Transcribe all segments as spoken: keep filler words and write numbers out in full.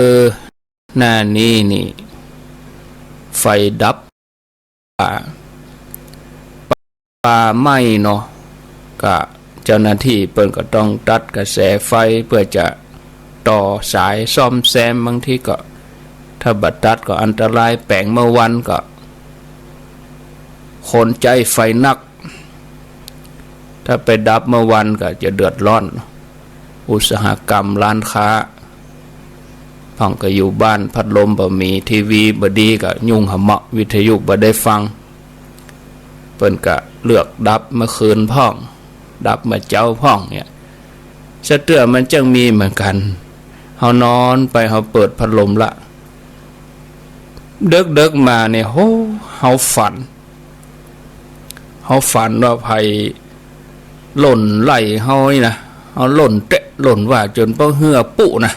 อ หน้านี้นี่ ไฟดับ ป่า ป่าไหม้เนาะ ก็เจ้าหน้าตี้เปิ้นก็ต้องตัดกระแสไฟเปื้อจะต่อสายซ่อมแซม บางทีก็ ถ้าบ่ตัดก็อันตราย แป๋งเมื่อวานก็ คนใจ๊ไฟนัก ถ้าไปดับเมื่อวานก็จะเดือดร้อน อุตสาหกรรม ร้านค้า พ่องก็อยู่บ้าน พัดลมบ่มี ทีวีบ่ดี ก็ยุ่งหะเมาะ วิทยุบ่ได้ฟัง เปิ้นก็เลือกดับเมื่อคืนพ่อง ดับเมื่อเจ๊าพ่องเนี่ย สะเตื้อมันจั้งมีเหมือนกั๋น เฮานอนไป เฮาเปิดพัดลมละ เดิ็กๆ มาเนี่ย โห เฮาฝัน เฮาฝันว่าใผล่นไล่เฮานี่นะ เฮาล่นแต๊ะล่นว่าจ๋นเป๋าเหื่อปุ๊นะ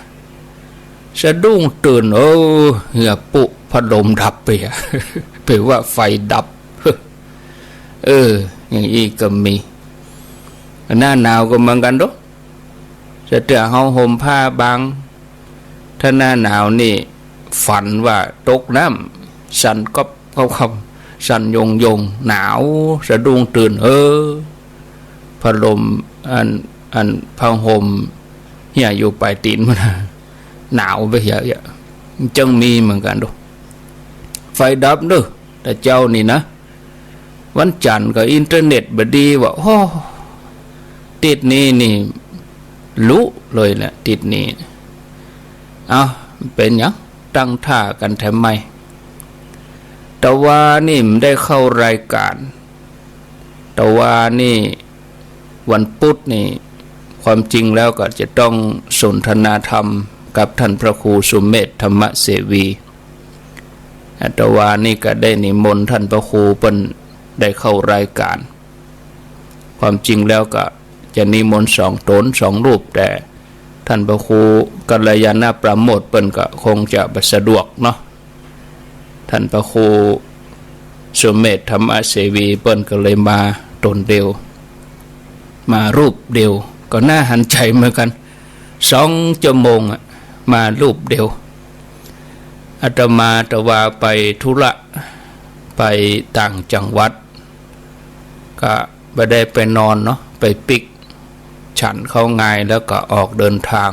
สะดุ้งตื่น เออ เหื่อปุ๊ พัดลมดับไปอะ ไปว่าไฟดับ เออ อย่างอี้ก็มี หน้าหนาวก็เหมือนกั๋นโด สะเตื้อเฮาห่มผ้าบาง ถ้าหน้าหนาวนี่ ฝันว่าตกน้ำ สั่นก๊อบก๊อบก๊อบ สั่นโยงโยง หนาว สะดุ้งตื่น เออ พัดลม อัน อันผ้าห่มเหี่ยอยู่ป๋ายตี๋นมัน หนาวไปเหียอะ จั้งมีเหมือนกั๋นโด ไฟดับเน่อ แต่เจ๊านี่นะ วันจั๋นก็อินเทอร์เน็ตบ่ดี ว่า โอ้ ติ๊ดนี้นี่ ลุเลยแหละ ติ๊ดนี้ เอ้า เป๋นหยัง ตั้งท่ากั๋นแถมไม่ ตะวานี่บ่ได้เข้ารายก๋าน ตะวานี่ วันปุ๊ดนี่ ความจริงแล้วก็จะต้องสนทนาธรรมกับท่านพระครูสุเมธ ธรรมเสวี อาตมานี่ก็ได้นิมนต์ท่านพระครูเปิ้นได้เข้ารายก๋าน ความจริงแล้วก็จะนิมนต์สองต๋นสองรูป แต่ท่านพระครูกัลยาณปราโมทย์เปิ้นก็คงจะบ่สะดวกเนาะ ท่านพระครูสุเมธ ธรรมเสวี เปิ้นก็เลยมาต๋นเดียว มารูปเดียว ก็น่าหันใจ๋เหมือนกั๋น สองจั่วโมงอะ มารูปเดียว อาตมาตะวาไปธุระ ไปต่างจังหวัด ก็บ่ได้ไปนอนเนาะ ไปปิ๊ก ฉันข้าวงายแล้วก็ออกเดินทาง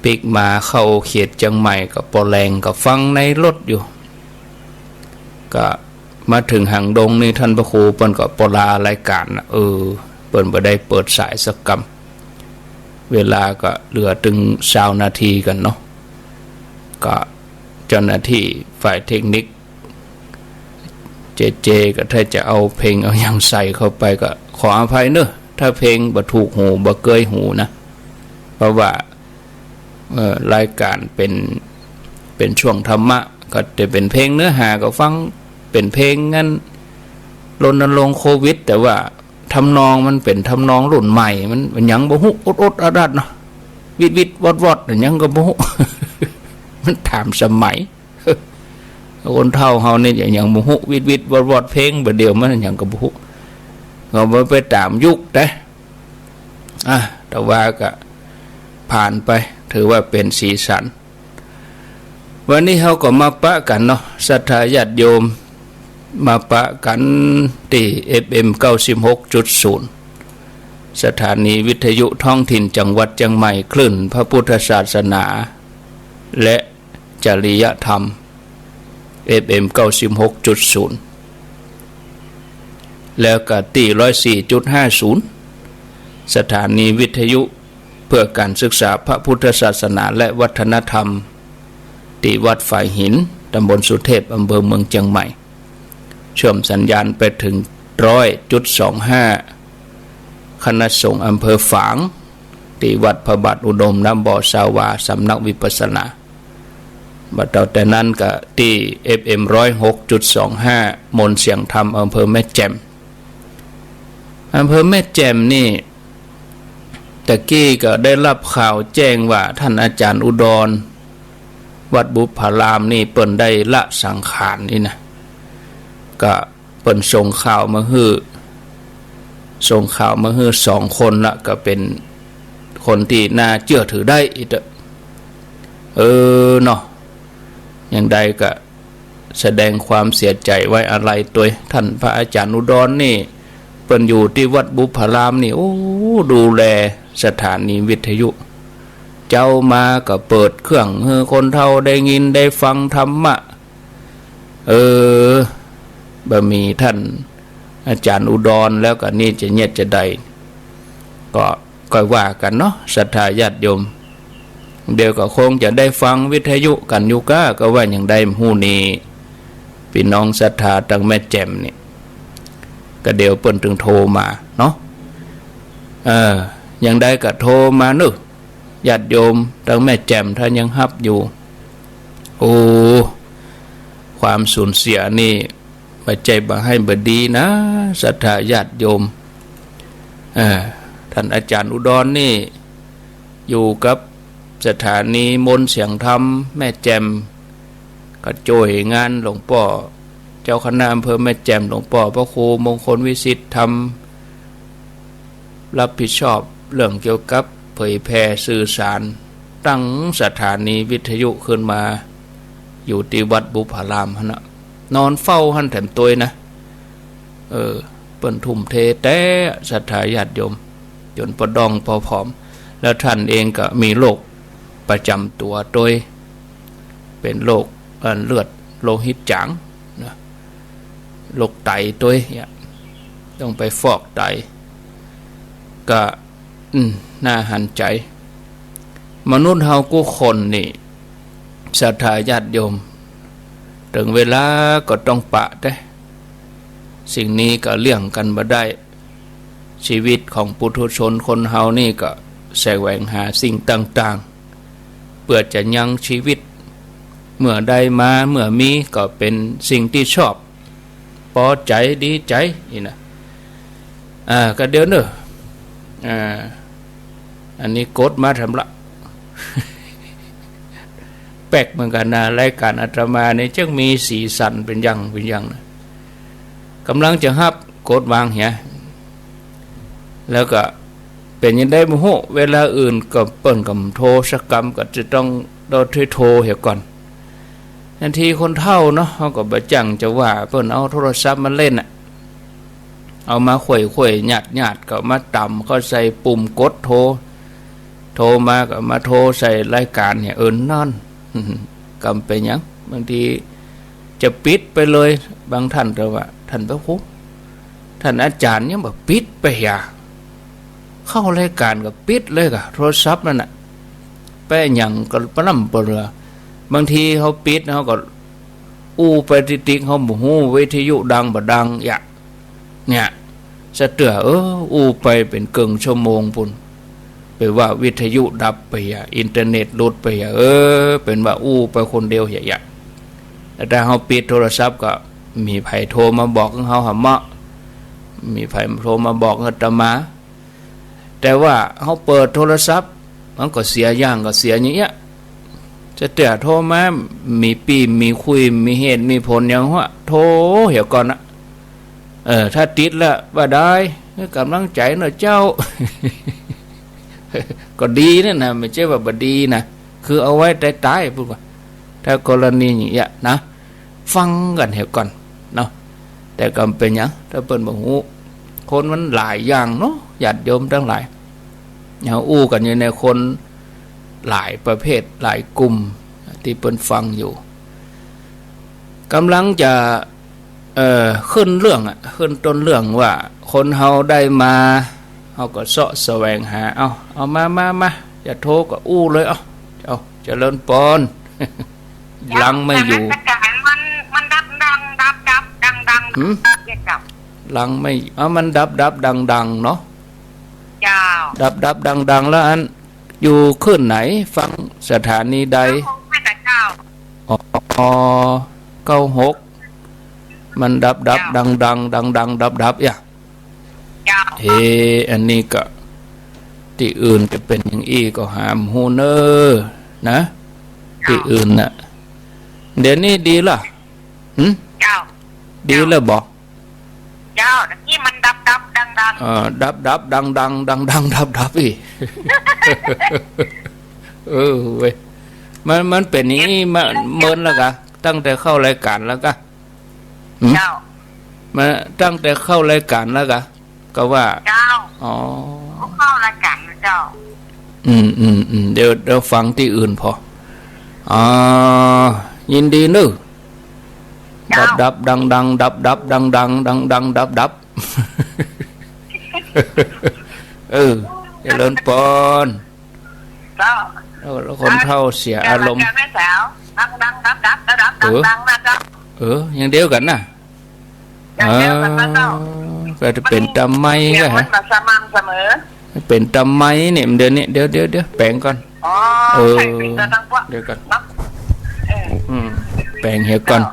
ปิ๊กมาเข้าเขตเจียงใหม่ก็ปอแลงก็ฟังในรถอยู่ ก็มาเถิงหางดงนี่ท่านพระครูเปิ้นก็ปอลารายก๋านนะ เออ เปิ้นบ่ได้เปิดสายสักกำ เวลาก็เหลือตึงซาวนาทีกั๋นเนาะ ก็เจ้าหน้าตี้ฝ่ายเทคนิค เจเจ ก็ถ้าจะเอาเพลงเอาหยังใส่เข้าไปก็ขออภัยเนาะ ถ้าเพลงบ่ถูกหูบ่เกยหูนะ เพราะว่า เอ่อ รายก๋านเป๋น เป๋นช่วงธรรมะ ก็จะเป๋นเพลงเนื้อหาก็ฟัง เป๋นเพลงอันรณรงค์โควิด แต่ว่าทำนองมันเป๋นทำนองรุ่นใหม่ มัน มันหยังบ่ฮู้ อดๆ อัดๆ เนาะ วิดๆ วอดๆ หยังก็บ่ฮู้ มันต๋ามสมัย คนเฒ่าเฮานี่หยังบ่ฮู้ วิดๆ วอดๆ เพลงบ่าเดี่ยวมันหยังก็บ่ฮู้ ก็บ่ไปต๋ามยุคแต่ อ่ะ แต่ว่าก็ผ่านไป ถือว่าเป๋นสีสัน วันนี้เฮาก็มาปะกั๋นเนาะ ศรัทธาญาติโยม มาปะกั๋นตี้ เอฟเอ็ม เก้าสิบหกจุดศูนย์ สถานีวิทยุท้องถิ่นจังหวัดเจียงใหม่ คลื่นพระพุทธศาสนา และ จริยธรรม เอฟเอ็ม เก้าสิบหกจุดศูนย์ แล้วก็ตี้ ร้อยสี่จุดห้าศูนย์ สถานีวิทยุเพื่อการศึกษาพระพุทธศาสนาและวัฒนธรรม ตี้วัดฝายหิน ตำบลสุเทพ อำเภอเมืองเจียงใหม่ เชื่อมสัญญาณไปเถิง ร้อยจุดสองห้า คณะสงฆ์อำเภอฝาง ตี้วัดพระบาทอุดม น้ำบ่อซาวา สำนักวิปัสสนา บ่าเต้าแต่นั้นก็ตี้ เอฟเอ็ม ร้อยหกจุดสองห้า มนต์เสียงธรรม อำเภอแม่แจ่ม อำเภอแม่แจ่มนี่ ตะกี้ก็ได้ฮับข่าวแจ้งว่าท่านอาจารย์อุดร วัดบุพพารามนี่เปิ้นได้ละสังขารนี่นะ ก็เปิ้นส่งข่าวมาหื้อ ส่งข่าวมาหื้อสองคนละ ก็เป๋นคนตี้น่าเจื้อถือได้อีกเต๊อะ เออเนาะ อย่างใดก็แสดงความเสียใจ๋ไว้อาลัยตวย ท่านพระอาจ๋ารย์อุดรนี่ เปิ้นอยู่ตี้วัดบุพพารามนี่ โอ้ ดูแลสถานีวิทยุ เจ๊ามาก็เปิดเครื่องหื้อคนเฒ่าได้ยินได้ฟังธรรมะ เออ บ่มีท่านอาจ๋ารย์อุดรแล้วก็นี่จะเยียะจะใด ก็ ค่อยว่ากั๋นเนาะ ศรัทธาญาติโยม เดี๋ยวก็คงจะได้ฟังวิทยุกั๋นอยู่ก้า ก็ว่าอย่างใดบ่ฮู้นี่ ปี้น้องศรัทธาตังแม่แจ่มนี่ ก็เดี๋ยวเปิ้นตึงโทรมาเนาะ เออ อย่างใดก็โทรมาเนาะ ญาติโยมตังแม่แจ่ม ถ้ายังฮับอยู่ โอ้ ความสูญเสียนี่ บ่ใจ้บ่าไห้บ่ดีนะ ศรัทธาญาติโยม เอ่อ ท่านอาจ๋ารย์อุดรนี่ อยู่กับสถานีมนต์เสียงธรรมแม่แจ่ม ก็จ้วยงานหลวงป้อเจ้าคณะอำเภอแม่แจ่ม หลวงป้อพระครูมงคลวิสิทธิ์ธรรม รับผิดชอบเรื่องเกี่ยวกับเผยแผ่สื่อสาร ตั้งสถานีวิทยุขึ้นมา อยู่ตี้วัดบุพพารามหั้นนะ นอนเฝ้าหั้นแถมตวยนะ เออ เปิ้นทุ่มเทแต๊ ศรัทธาญาติโยม จ๋นปอด้องปอผอม แล้วท่านเองก็มีโรคประจ๋ำตั๋วตวย เป๋นโรค เอ่อ เลือดโลหิตจ๋างนะ โรคไตตวยเนี่ย ต้องไปฟอกไต ก็ อืม น่าหันใจ๋ มนุษย์เฮากู้คนนี่ ศรัทธาญาติโยม เถิงเวลาก็ต้องปะแต๊ สิ่งนี้ก็เลี่ยงกั๋นบ่ได้ ชีวิตของปุถุชนคนเฮานี่ก็แสวงหาสิ่งต่างๆ เปื้อจะยังชีวิต เมื่อได้มา เมื่อมีก็เป๋นสิ่งตี้ชอบ ปอใจ๋ดีใจ๋ นี่นะ อ่า ก็เดี๋ยวเนาะ อ่า อันนี้กดมาแถมละ แปลกเหมือนกั๋นนะ รายก๋านอาตมานี่จักมีสีสันเป๋นอย่างเป๋นอย่างนะ ก่ำลังจะฮับ กดวางเหีย แล้วก็เป๋นอย่างใดบ่ฮู้ เวลาอื่นก็เปิ้นก็บ่โทรสักกำ ก็จะต้องได้โทรเหียก่อน บางทีคนเฒ่าเนาะ เฮาก็บ่จั่งจะว่า เปิ้นเอาโทรศัพท์มาเล่นน่ะ เอามาไขว่ๆ หยาดๆ ก็มาต่ำเข้าใส่ปุ่มกดโทร โทรมาก็มาโทรใส่รายก๋านเหีย เออ นั่น ก็บ่เป๋นหยัง บางทีจะปิดไปเลย บางท่านก็ว่า ท่านพระครู ท่านอาจ๋ารย์ยังบ่ปิดไปเหีย เข้ารายก๋านก็ปิดเลยก่ะ โทรศัพท์นั่นน่ะ ไปหยังก็ปะล่ำปะเลือ บางทีเฮาปิด เฮาก็อู้ไปติ๊กๆ เฮาบ่ฮู้วิทยุดังบ่ดัง ยะ เนี่ย สะเตื้อ เออ อู้ไปเป๋นเกิ่งชั่วโมงปู้น เป๋นว่าวิทยุดับไปเหีย อินเทอร์เน็ตหลุดไปเหีย เออ เป๋นว่าอู้ไปคนเดียวเหีย ยะ แต่ถ้าเฮาปิดโทรศัพท์ก็มีใผโทรมาบอกเฮาหาเมาะ มีใผโทรมาบอกอาตมา แต่ว่าเฮาเปิดโทรศัพท์ มันก็เสียอย่างก็เสียอย่างเอี้ย สะเตื้อโทรมา มีปี้มีคุย มีเหตุมีผลหยังหั้น โทรเหียก่อนนะ เออ ถ้าติดละบ่าดาย ก๋ำลังใจ๋เนาะเจ้า ก็ดีนั่นนะ บ่ใจ้ว่าบ่ดีนะ คือเอาไว้ต๋ายๆ ปู้นว่า ถ้ากรณีอย่างเอี้ยนะ ฟังกั๋นเหียก่อนเนาะ แต่ก็บ่เป๋นหยัง ถ้าเปิ้นบ่ฮู้ คนมันหลายอย่างเนาะ ญาติโยมตังหลาย เฮาอู้กั๋นอยู่ในคนหลายประเภท หลายกลุ่ม ตี้เปิ้นฟังอยู่ ก่ำลังจะ เอ่อ ขึ้นเรื่องอะ ขึ้นต้นเรื่องว่า คนเฮาได้มา เฮาก็เซาะแสวงหา เอา เอามา มา มา จะโทรก็อู้เลย เอา เอา เจริญปอน เจ้า ลังไม่อยู่ นมัสก๋าน มัน มันดับดัง ดับดับดังดัง หืม เจ้า ลังไม่ เอา มันดับดับดังดังเนาะ เจ้า ดับดับดังดัง แล้วอัน อยู่คลื่นไหน ฟังสถานีใด เก้าหก แม่นน่ะเจ้า อ๋อ เก้าหก มันดับดับ เจ้า ดังดัง ดังดัง ดับดับ อย่า เจ้า เอ อันนี้ก็ ตี้อื่นจะเป๋นอย่างอี้ก็หาบ่ฮู้เน่อ นะ เจ้า ตี้อื่นน่ะ เดี๋ยวนี้ดีละ หึ เจ้า ดีแล้วบ่ เจ้า ตะกี้มันดับดับดังดัง เออ ดับดับดังดัง ดังดัง ดับดับ อี้ เออ เว้ย มัน มันเป๋นอย่างนี้มาเมินแล้วกะ ตั้งแต่เข้ารายก๋านแล้วกะ หืม เจ้า มาตั้งแต่เข้ารายก๋านแล้วกะ ก็ว่า เจ้า อ๋อ เข้ารายก๋านแล้วเจ้า อืม อืม อืม เดี๋ยว เดี๋ยวฟังตี้อื่นผ่อ อ๋อ ยินดีเน้อ เจ้า ดับ ดับ ดัง ดัง ดับ ดับ ดัง ดัง ดัง ดัง ดับ ดับ เออ เจริญปอน เจ้า แล้ว แล้วคนเฒ่าเสียอารมณ์ เจ้า แม่สาว ดัง ดัง ดับ ดับ ดับ ดับ เออ ดัง ดัง นะเจ้า เออ อย่างเดียวกั๋นนะ อย่างเดียวกั๋นนะเจ้า เออ ก็จะเป๋นตำไมก็ฮะ มันบ่สม่ำเสมอ เป๋นตำไมเนี่ย เดี๋ยวนี้ เดี๋ยว เดี๋ยว เดี๋ยว แป๋งก่อน อ๋อ เออ ใช่ เป๋นตำไม เดี๋ยวก่อน เนาะ เออ อืม แป๋งเหียก่อน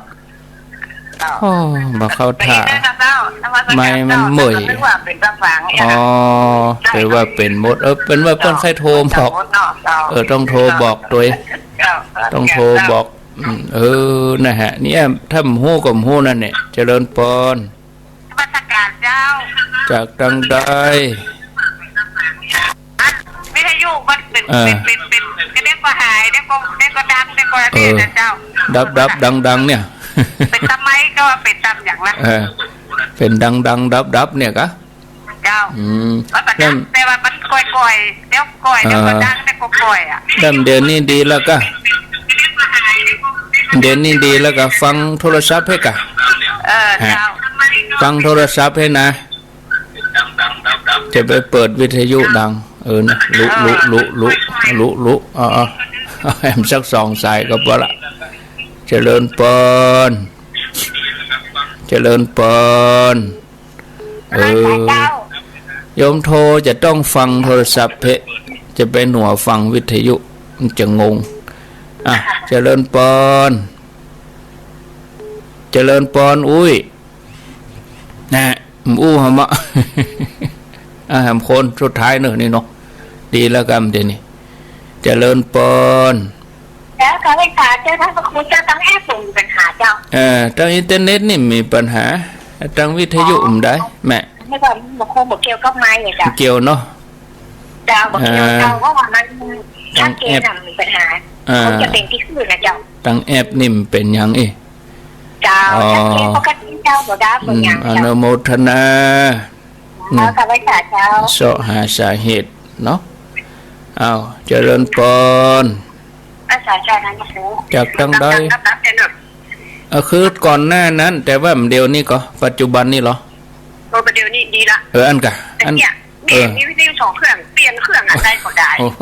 เจ้า โอ้ บ่เข้าท่า เป๋นอย่างนั้นนะเจ้า ไมค์มันเมื่อย เจ้า นึกว่าเป๋นตาฝางเนี่ย อ๋อ เป๋นว่าเป๋นมด เออ เป๋นว่าเปิ้นใค่โทรบอก เจ้า มดเนาะ เจ้า เออ ต้องโทรบอกตวย เจ้า ต้องโทรบอก อืม เออ นะฮะ เนี่ย ถ้าบ่ฮู้ก็บ่ฮู้นั่นเนี่ย เจริญปอน นมัสก๋านเจ้า จากตังใด วิทยุมันเป๋น เออ เป๋น เป๋น เป๋น กระเด็นก็หาย เดี๋ยวก็ เดี๋ยวก็ดัง เดี๋ยวก็อันนี้นะเจ้า เออ ดับ ดับ ดัง ดัง เนี่ย เป๋นตำไมก็เป๋นตำอย่างละ เออ เป๋นดัง ดัง ดับ ดับ เนี่ยกะ เจ้า อืม มันบ่ดัง นั่น แต่ว่ามันก่อยๆ เดี๋ยวก่อย เดี๋ยวก็ดัง เดี๋ยวก็ก่อยอะ นั่นเดี๋ยวนี้ดีแล้วกะ เดี๋ยวนี้ดีแล้วกะ ฟังโทรศัพท์เหียกะ เออ ฮะ เจ้า ฟังโทรศัพท์เหียนะ จะไปเปิดวิทยุดัง เออนะ ลุ ลุ ลุ ลุ ลุ ลุ เอา เอา เอาแหมสักสองสายก็พอละ เจริญปอน เจริญปอน เออ โยมโทรจะต้องฟังโทรศัพท์เพะ จะไปหันฟังวิทยุ มันจะงง อ่ะ เจริญปอน เจริญปอน อุ้ย นะ อู้หำอะ อ่ะ แหมคนสุดท้ายเนอะนี่เนาะ ดีแล้วกำเดี๋ยวนี้ เจริญปอน เจ้า ขอเดชะเจ้า ต้านพระครูเจ้า ตังแอปบ่มีปัญหาเจ้า เออ ตังอินเทอร์เน็ตนี่มีปัญหา ตังวิทยุบ่ได้ แหม นึกว่าบ่คงบ่เกี่ยวกับไมค์อะเจ้า เกี่ยวเนาะ เจ้า บ่เกี่ยว เออ เจ้า เพราะว่ามัน ตังแอป ชัดเจนอะ มีปัญหา เออ คงจะเป๋นตี้คลื่นนะเจ้า ตังแอปนี่มันเป๋นหยังอี้ เจ้า อ๋อ ชัดเจนปกติเจ้า บ่ดับบ่หยัง อืม เจ้า อนุโมทนา อืม ขอเดชะเจ้า เซาะหาสาเหตุเนาะ อ้าว เจริญปอน ภาษาเจ้านั้นนะครู จากตังใด ดับๆๆๆ เออ คือก่อนหน้านั้น แต่ว่าเดี๋ยวนี้ก็ ปัจจุบันนี่เหรอ เออ เดี๋ยวนี้ดีละ เออ อันกะ แต่ อัน เนี่ย เออ มีวิทยุสองเครื่อง เปลี่ยนเครื่องอะ ได้ก็ได้ โอ้โห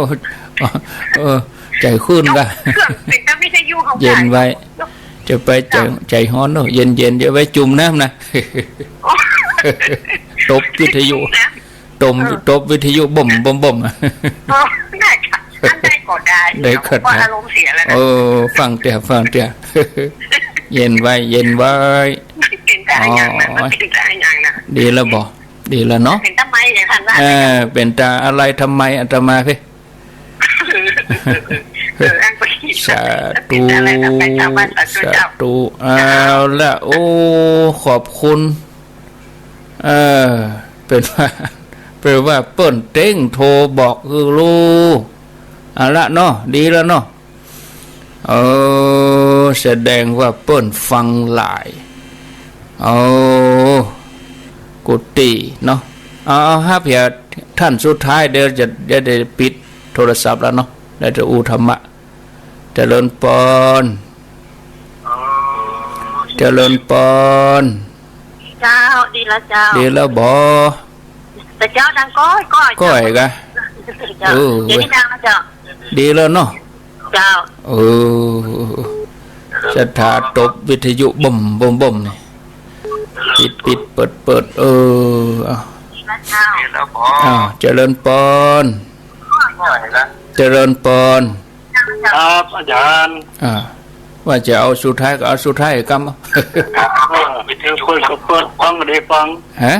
เออ ใจ๋ขึ้นกะ เครื่องเป๋นตำวิทยุของ เย็นไว้ เจ้า จะไปใจ๋ เจ้า ใจ๋ฮ้อนเนาะ เย็นๆ จะไปจุ่มน้ำนะ โอ้ ตบวิทยุ นะ ตบ เออ ตบวิทยุบ่มบ่มบ่ม เออ ได้ค่ะ อันได้ก็ได้ ได้ก็ได้ เพราะอารมณ์เสียแล้วนะ เออ ฟังเตื้อ ฟังเตื้อ เย็นไว้ เย็นไว้ เป๋นตาอย่างนะ อ๋อ มันเป๋นตาอย่างนะ ดีแล้วบ่ ดีแล้วเนาะ เป๋นตำไมอย่างนั้นนะ เออ เป๋นตาอะไรทำไมอาตมาพี่ เออ อันไป สาธุ เป๋นตาอะไรทำไม สาธุ สาธุ เจ้า เอาละ โอ้ ขอบคุณ เออ เป๋นว่า เป๋นว่าเปิ้นเต็งโทรบอกคือฮู้ เอาละเนาะ ดีแล้วเนาะ เออ แสดงว่าเปิ้นฟังหลาย โอ้ กุฏิเนาะ เอา เอา ฮับเหียท่านสุดท้าย เดี๋ยวจะ เดี๋ยวจะปิดโทรศัพท์แล้วเนาะ เดี๋ยวจะอู้ธรรมะ เจริญปอน เจริญปอน เจ้า ดีแล้วเจ้า ดีแล้วบ่ แต่เจ้าดังก้อยก้อย ก้อยกะ เจ้า เออ เดี๋ยวนี้ดังแล้วเจ้า ดีแล้วเนาะ เจ้า เออ ศรัทธาตบวิทยุบ่มบ่มบ่มนี่ ปิดปิดเปิดเปิด เออ เอา เจ้า อ้าว เจริญปอน เจริญปอน ครับอาจารย์ อ่า ว่าจะเอาสุดท้ายก็เอาสุดท้ายกำ เออ เปิดก็เปิด ฟังก็ได้ฟัง ฮะ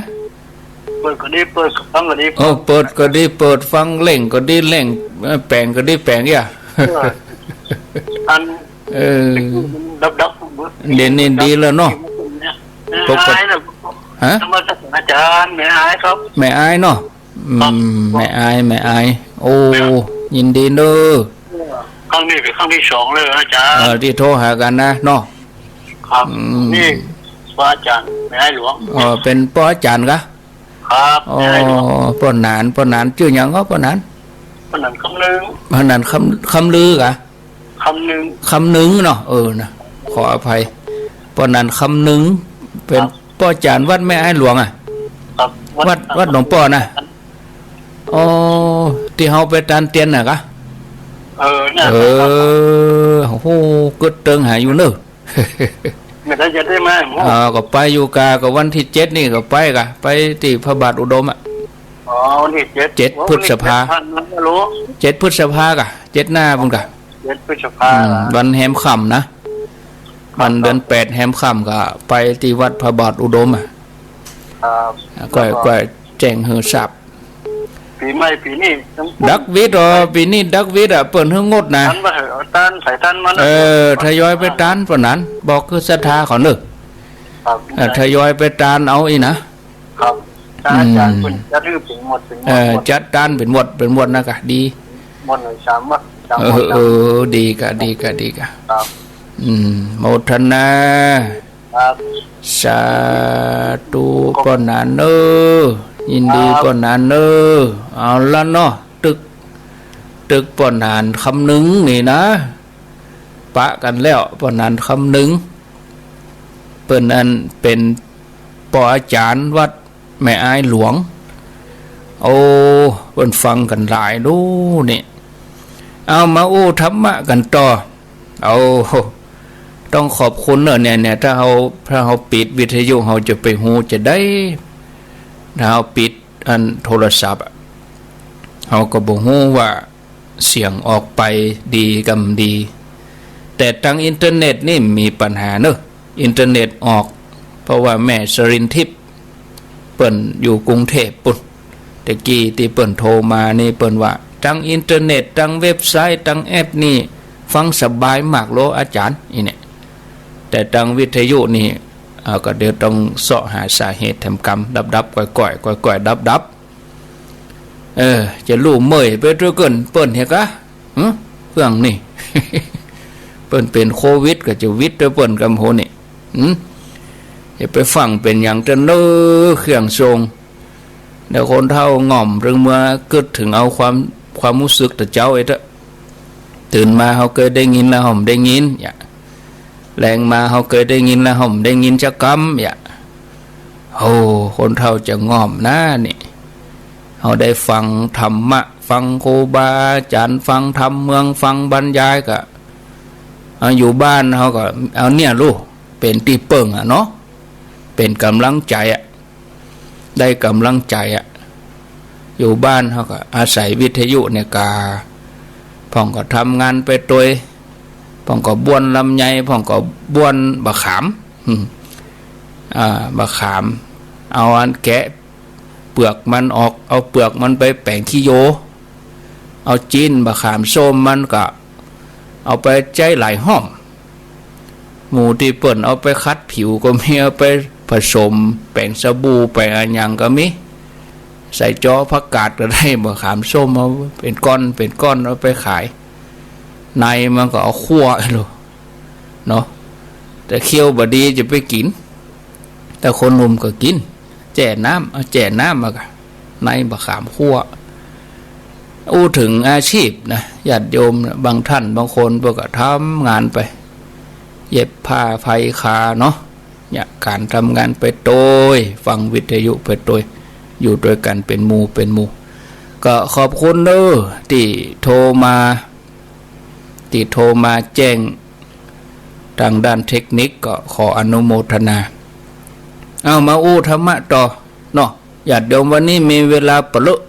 เปิดก็ได้เปิด ฟังก็ได้ฟัง เออ เปิดก็ได้เปิด ฟัง เล่งก็ได้เล่ง เออ แป๋งก็ได้แป๋ง อย่า เออ อัน เออ ดับดับ เดี๋ยวนี้ดีแล้วเนาะ ปกติ ฮะ นมัสการอาจารย์ แม่อายครับ แม่อายเนาะ อืม ครับ แม่อาย แม่อาย โอ้ ยินดีเด้อ เออ ค งนี้เป๋นครั้งตี้สองเลยอาจ๋ารย์ เออ ตี้โทรหากั๋นนะเนาะ ครับ อืม นี่ป้ออาจ๋ารย์แม่อ้ายหลวง อ๋อ เป๋นป้ออาจ๋ารย์กะ ครับ อ๋อ แม่อ้ายหลวง ป้อหนาน ป้อหนาน จื้อหยังก็ป้อหนาน ป้อหนานคำนึง ป้อหนานคำ คำลือกะ คำนึง คำนึงเนาะ เออ นะ ขออภัย ป้อหนานคำนึง เป๋น ครับ ป้ออาจ๋ารย์วัดแม่อ้ายหลวงอะ ครับ วัด วัดหลวงป้อนะ อ๋อ ตี้เฮาไปตานเตียนน่ะกะ เออ น่ะ เออ ครับ โอ้โห กึ๊ดเติงหาอยู่เน่อ ไม่ได้จะได้มา อ๋อ ก็ไปอยู่กา ก็วันตี้เจ็ดนี่ก็ไปกะ ไปตี้พระบาทอุดมอะ อ๋อ วันตี้เจ็ด เจ็ด โอ้ พฤษภา วันตี้เจ็ด ทันนะ ฮัลโหล เจ็ดพฤษภากะ เจ็ดหน้าปุ้นกะ เจ็ดพฤษภา อืม วันแฮมค่ำนะ ครับ วันเดือนแปดแฮมค่ำกะ ไปตี้วัดพระบาทอุดมอะ ครับ อ่ะ ก็ แล้วก็ ก็แจ้งหื้อทราบ ปี๋ใหม่ปี๋นี้ ดักวิด อ๋อ ปี๋นี้ดักวิดอะ เปิ้นหื้องดนะ ตันว่าเหอะ เอาตัน ใส่ตันมานะ เออ ทยอยไปตัน ป้อหนาน บอกคือศรัทธาเขาเน่อ ครับ เออ ทยอยไปตันเอาอี้นะ ครับ อาจ๋ารย์ อืม เปิ้นจัดหื้อเป๋นหมวด เป๋นหมวด เออ หมวด จัดตันเป๋นหมวด เป๋นหมวดนะกะ ดี หมวดเลยสามหมวด สามหมวด เออ ครับ เออ ดีกะ ดีกะ ดีกะ ครับ อืม โมทนา ครับ สาธุ ป้อหนานเน่อ ยินดี ครับ ป้อหนานเน่อ เอาละเนาะ ตึก ตึกป้อหนานคำนึงนี่นะ ปะกั๋นแล้ว ป้อหนานคำนึง เปิ้นอันเป๋นป้ออาจ๋ารย์วัดแม่อ้ายหลวง โอ้ เปิ้นฟังกั๋นหลายดูนี่ เอามาอู้ธรรมะกั๋นต่อ เอา ต้องขอบคุณเน่อเนี่ย เนี่ย ถ้าเฮา ถ้าเฮาปิดวิทยุ เฮาจะไปฮู้จะใด ถ้าเฮาปิดอันโทรศัพท์อะ เฮาก็บ่ฮู้ว่าเสียงออกไปดีกำดี แต่ตางอินเทอร์เน็ตนี่มีปัญหาเน่อ อินเทอร์เน็ตออก เพราะว่าแม่สรินทิพย์ เปิ้นอยู่กรุงเทพฯปุ้น แต่กี้ตี้เปิ้นโทรมานี่เปิ้นว่า ตางอินเทอร์เน็ต ตางเว็บไซต์ ตางแอปนี่ ฟังสบายมากโลอาจ๋ารย์ อี้เนี่ย แต่ตางวิทยุนี่ เอ่อ ก็เดี๋ยวต้องเซาะหาสาเหตุแถมกำ ดับๆ ก้อยๆ ก้อยๆ ดับๆ เออ จะลู่เมื่อยไปตวยเปิ้น เปิ้นเหียกะ หึ เครื่องนี่ เปิ้นเป๋นโควิด ก็จะวิดตวยเปิ้นกำโหนี่ หึ อย่าไปฟังเป๋นหยังเต๊อะเน่อ เครื่องส่ง เดี๋ยวคนเฒ่าง่อม เถิงเมื่อกึ๊ดเถิงเอาความ ความฮู้สึกตะเจ๊าไอ้เต๊อะ ตื่นมาเฮาเกยได้ยินแล้วเฮาบ่ได้ยิน อย่า แลงมาเฮาเกยได้ยินแล้วเฮาบ่ได้ยินจักกำ อย่า โอ้ คนเฒ่าจะง่อมนะนี่ เฮาได้ฟังธรรมะ ฟังครูบาอาจ๋ารย์ ฟังธรรมเมือง ฟังบรรยายกะ เอาอยู่บ้านเฮาก็เอาเนี่ยลู่ เป๋นตี้เปิ้งอะเนาะ เป๋นก๋ำลังใจ๋อะ ได้ก๋ำลังใจ๋อะ อยู่บ้านเฮาก็อาศัยวิทยุเนี่ยกา พ่องก็ทำงานไปตวย พ่องก็บ้วนลำไย พ่องก็บ้วนบ่าขาม อืม อ่า บ่าขาม เอาอันแกะเปลือกมันออก เอาเปลือกมันไปแป๋งขี้โย เอาจิ๊นบ่าขามส้มมันก็เอาไปใจ๊ไหลห้อม หมู่ตี้เปิ้นเอาไปขัดผิวก็มี เอาไปผสมแป๋งสบู่ แป๋งอะหยังก็มี ใส่จ้อผักกาดก็ได้ บ่าขามส้ม เอาเป๋นก้อน เป๋นก้อน เอาไปขาย ในมันก็เอาคั่วโลด เนาะ แต่เคี้ยวบ่ดีจะไปกิ๋น แต่คนหนุ่มก็กิ๋น แจ่น้ำ เอาแจ่น้ำมากะ ในบ่าขามคั่ว อู้เถิงอาชีพนะ ญาติโยมนะ บางท่านบางคนเปิ้นก็ทำงานไป เย็บผ้าไฟคาเนาะ เนี่ย ก๋านทำงานไปตวย ฟังวิทยุไปตวย อยู่ตวยกั๋นเป๋นหมู่เป๋นหมู่ ก็ขอบคุณเน่อ ตี้โทรมา ตี้โทรมาแจ้งตางด้านเทคนิค ก็ขออนุโมทนา เอามาอู้ธรรมะต่อเนาะ ญาติโยม วันนี้มีเวลาปะเลอะ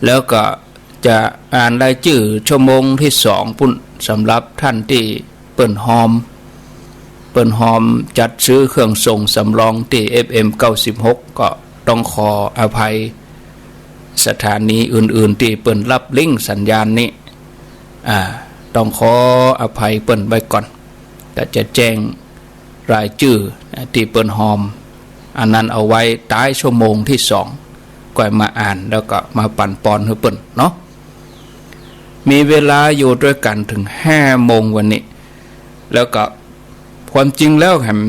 แล้วก็จะอ่านรายจื้อชั่วโมงตี้สองปุ้น สำหรับท่านตี้เปิ้นฮอม เปิ้นฮอมจัดซื้อเครื่องส่งสำรองตี้ เอฟเอ็ม เก้าสิบหก ก็ต้องขออภัย สถานีอื่นๆ ตี้เปิ้นรับลิงก์สัญญาณนี้ อ่า ต้องขออภัยเปิ้นไว้ก่อน ก็จะแจ้งรายจื้อตี้เปิ้นฮอม อันนั้นเอาไว้ต๊ายชั่วโมงตี้สอง ก้อยมาอ่าน แล้วก็มาปั๋นปอนหื้อเปิ้นเนาะ มีเวลาอยู่ตวยกั๋นเถิงห้าโมงวันนี้ แล้วก็ความจริงแล้วแหม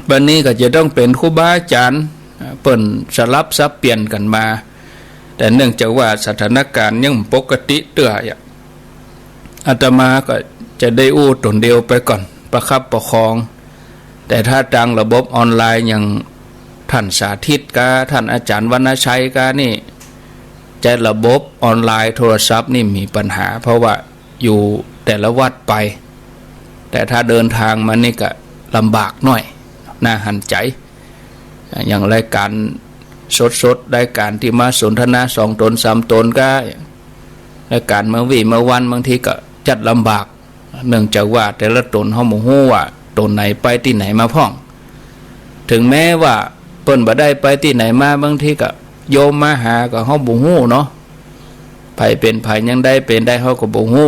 วันนี้ก็จะต้องเป๋นครูบาอาจ๋ารย์ เปิ้นสลับสับเปลี่ยนกั๋นมา แต่เนื่องจากว่าสถานการณ์ยังบ่ปกติเตื้อ อาตมาก็จะได้อู้ต๋นเดียวไปก่อน ประคับประคอง แต่ถ้าตางระบบออนไลน์อย่างท่านสาธิตกา ท่านอาจ๋ารย์วรรณชัยกานี่ ใจ๊ระบบออนไลน์โทรศัพท์นี่มีปัญหา เพราะว่าอยู่แต่ละวัดไป แต่ถ้าเดินตางมานี่ก็ลำบากหน้อย น่าหันใจ๋ อย่างรายก๋านสดๆ รายก๋านตี้มาสนทนาสองต๋นสามต๋นกา รายก๋านเมื่อวีเมื่อวันบางทีก็จัดลำบาก เนื่องจากว่าแต่ละต๋นเฮาบ่ฮู้ว่าต๋นไหนไปตี้ไหนมาพ่อง เถิงแม้ว่าเปิ้นบ่ได้ไปตี้ไหนมา บางทีก็โยมมาหาก็เฮาบ่ฮู้เนาะ ใผเป๋นใผ ยังใดเป๋นใดเฮาก็บ่ฮู้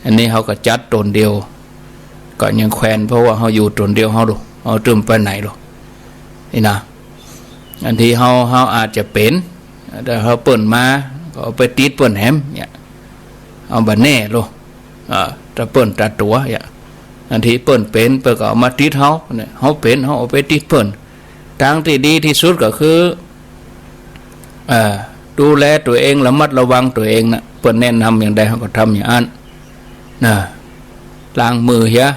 อันนี้เฮาก็จัดต๋นเดียว ก็ยังแควน เพราะว่าเฮาอยู่ต๋นเดียวเฮาดู เฮาตึงไปไหนดู นี่นะ อันตี้เฮา เฮาอาจจะเป๋น แต่เฮาเปิ้นมา ก็เอาไปติดเปิ้นแหมเนี่ย เอาบ่แน่โล อ่า ถ้าเปิ้นตาตั๋วเนี่ย อันตี้เปิ้นเป๋น เปิ้นก็เอามาติดเฮาเนี่ย เฮาเป๋น เฮาเอาไปติดเปิ้น ตางตี้ดีตี้สุดก็คือ เอ่อ ดูแลตั๋วเอง ระมัดระวังตั๋วเองนะ เปิ้นแนะนำอย่างใดเฮาก็ทำอย่างอั้น นะ ล้างมือเหีย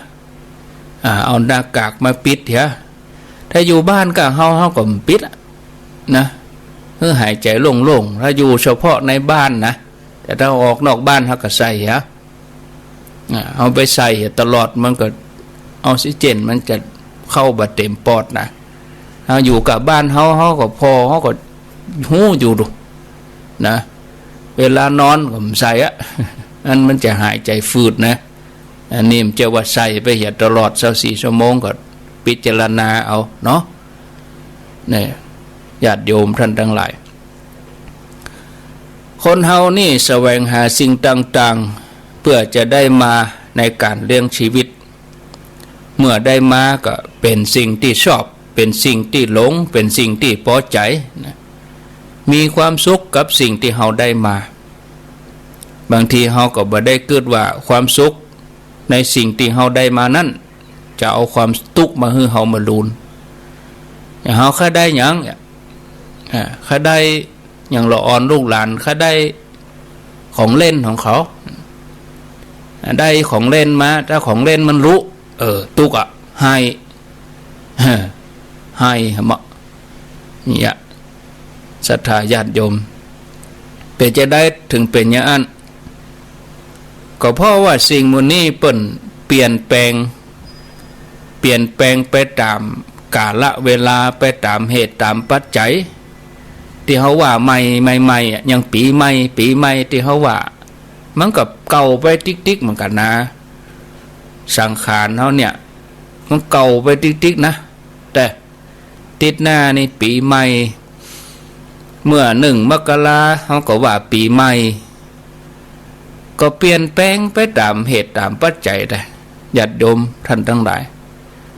อ่า เอาหน้ากากมาปิดเหีย ถ้าอยู่บ้านกาเฮา เฮาก็บ่ปิดอะ นะ หื้อหายใจ๋โล่งๆ ถ้าอยู่เฉพาะในบ้านนะ แต่ถ้าออกนอกบ้านเฮาก็ใส่เหีย อ่า เอาไปใส่ตลอด มันก็ออกซิเจนมันจะเข้าบ่เต็มปอดนะ เฮาอยู่กาบ้านเฮา เฮาก็ผ่อ เฮาก็ฮู้อยู่ดู นะ เวลานอนก็บ่ใส่อะ อันมันจะหายใจ๋ฝืดนะ อันนี้มันจะว่าใส่ไปเหียตลอดซาวสี่ชั่วโมง ก็พิจารณาเอาเนาะ เนี่ย ญาติโยมท่านตังหลาย คนเฮานี่แสวงหาสิ่งต่างๆ เปื้อจะได้มาในก๋านเลี้ยงชีวิต เมื่อได้มาก็เป๋นสิ่งตี้ชอบ เป๋นสิ่งตี้หลง เป๋นสิ่งตี้ปอใจ๋นะ มีความสุขกับสิ่งตี้เฮาได้มา บางทีเฮาก็บ่ได้กึ๊ดว่าความสุขในสิ่งตี้เฮาได้มานั้น จะเอาความตุ๊กข์มาหื้อเฮาบ่ลูน อย่างเฮาใค่ได้หยัง อ่า ใค่ได้ อย่างละอ่อนลูกหลาน ใค่ได้ของเล่นของเขา ได้ของเล่นมา ถ้าของเล่นมันหรู เออ ตุ๊กข์อะ ไห้ ไห้เหมาะ เนี่ย ศรัทธาญาติโยม เป๋นจะใดเถิงเป๋นอย่างอั้น ก็เพราะว่าสิ่งหมู่นี้เปิ้นเปลี่ยนแปลง เปลี่ยนแปลงไปต๋ามกาละเวลา ไปต๋ามเหตุต๋ามปัจจัย ตี้เฮาว่าใหม่ ใหม่ๆ อะ อย่างปี๋ใหม่ ปี๋ใหม่ตี้เฮาว่า มันก็เก่าไปติ๊กๆ เหมือนกั๋นนะ สังขารเฮาเนี่ย มันเก่าไปติ๊กๆ นะ แต่ ติดหน้านี่ปี๋ใหม่ เมื่อหนึ่งมกราเฮาก็ว่าปี๋ใหม่ ก็เปลี่ยนแปลงไปต๋ามเหตุต๋ามปัจจัยได้ ญาติโยมท่านตังหลาย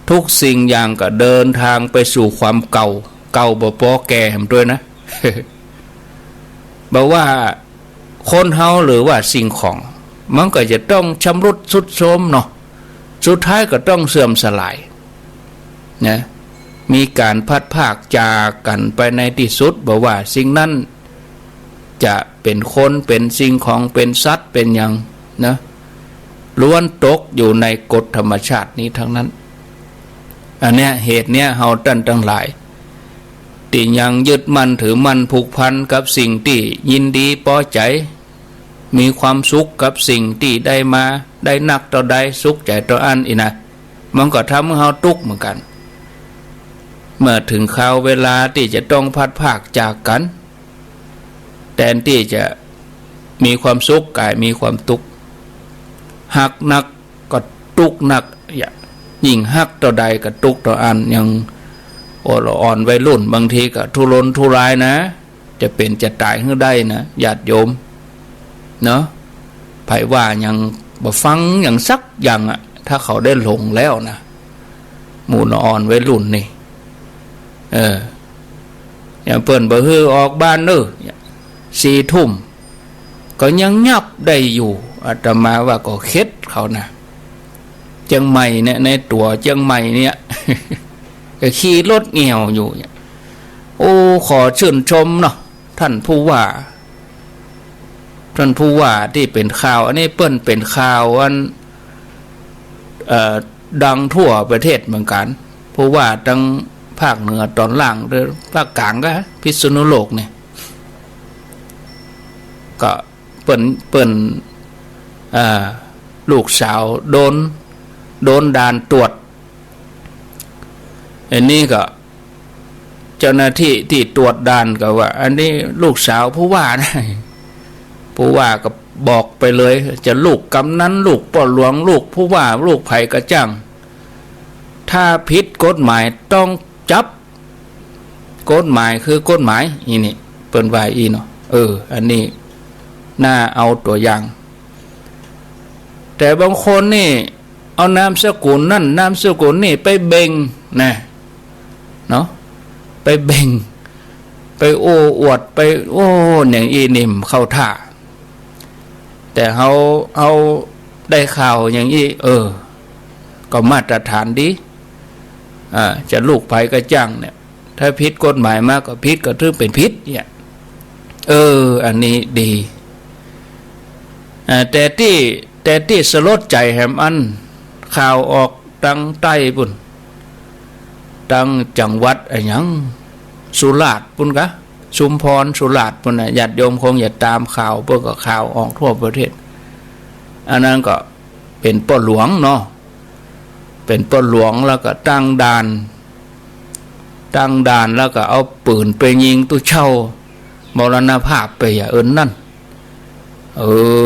ทุกสิ่งอย่างก็เดินตางไปสู่ความเก่า เก่าบ่ปอแก่แหมตวยนะ บ่ว่าคนเฮาหรือว่าสิ่งของ มันก็จะต้องชำรุดทรุดโทรมเนาะ สุดท้ายก็ต้องเสื่อมสลาย นะ มีก๋านพลัดพรากจากกั๋นไปในตี้สุด บ่ว่าสิ่งนั้นจะเป๋นคน เป๋นสิ่งของ เป๋นสัตว์ เป๋นหยังนะ ล้วนตกอยู่ในกฎธรรมชาตินี้ทั้งนั้น อันเนี้ย เหตุเนี้ย เฮาต้านตังหลาย ตี้ยังยึดมั่นถือมั่นผูกพันกับสิ่งตี้ยินดีปอใจ๋ มีความสุขกับสิ่งตี้ได้มา ได้นักเต้าใด สุขใจ๋เต้าอั้นอี้นะ มันก็ทำหื้อเฮาตุ๊กข์เหมือนกั๋น เมื่อเถิงคราวเวลาตี้จะต้องพลัดพรากจากกั๋น แตนตี้จะมีความสุข ก๋ายมีความตุ๊กข์ ฮักนักก็ตุ๊กข์นัก ยิ่งฮักเต้าใดก็ตุ๊กข์เต้าอั้น อย่างโอละอ่อนวัยรุ่น บางทีก็ทุรนทุรายนะ จะเป๋นจะต๋ายหื้อได้นะ ญาติโยม เนาะ ใผว่าหยังบ่ฟังหยังสักอย่างอะ ถ้าเขาได้หลงแล้วนะ หมู่ละอ่อนวัยรุ่นนี่ เออ อย่างเปิ้นบ่หื้อออกบ้านเน้อ สี่ทุ่ม ก็ยังยับได้อยู่ อาตมาว่าก็เข็ดเขานะ เจียงใหม่เนี่ย ในตั๋วเจียงใหม่เนี่ย ก็ขี่รถเหนี่ยวอยู่เนี่ย โอ้ ขอชื่นชมเนาะ ท่านผู้ว่า ท่านผู้ว่าตี้เป๋นข่าว อันนี้เปิ้นเป๋นข่าวอัน เอ่อ ดังทั่วประเทศเหมือนกั๋น ผู้ว่าตังภาคเหนือต๋อนล่าง หรือภาคกลางก็พิษณุโลกเนี่ย ก็เปิ้น เปิ้น เอ่อ ลูกสาวโดน โดนด่านตรวจ อันนี้ก็ เจ้าหน้าตี้ตี้ตรวจด่านก็ว่า อันนี้ลูกสาวผู้ว่านะ ผู้ว่าก็บอกไปเลย จะลูกกำนัน ลูกป้อหลวง ลูกผู้ว่า ลูกใผก็จ้าง ถ้าผิดกฎหมายต้องจับ กฎหมายคือกฎหมาย อี้นี่ เปิ้นว่าอี้เนาะ เออ อันนี้น่าเอาตั๋วอย่าง แต่บางคนนี่ เอานามสกุลนั่นนามสกุลนี่ไปเบ่งนะ เนาะ ไปเบ่ง ไปโอ้อวด ไป โอ้ อย่างอี้นี่บ่เข้าท่า แต่เฮา เฮาได้ข่าวอย่างอี้ เออ ก็มาตรฐานดี อ่า จะลูกใผก็จ้างเนี่ย ถ้าผิดกฎหมายมาก็ผิด ก็ถือเป๋นผิดเนี่ย เออ อันนี้ดี อ่า แต่ตี้ แต่ตี้สลดใจ๋แหมอัน ข่าวออกตังใต้ปู้น ตังจังหวัดอะหยัง สุราษฎร์ปู้นกา ชุมพร สุราษฎร์ปู้นน่ะ ญาติโยมคงจะต๋ามข่าว เปิ้นก็ข่าวออกทั่วประเทศ อันนั้นก็เป๋นป้อหลวงเนาะ เป๋นป้อหลวงแล้วก็ตั้งด่าน ตั้งด่านแล้วก็เอาปืนไปยิงตุ๊เจ้า มรณภาพไปอะ เอิ้นนั่น เอ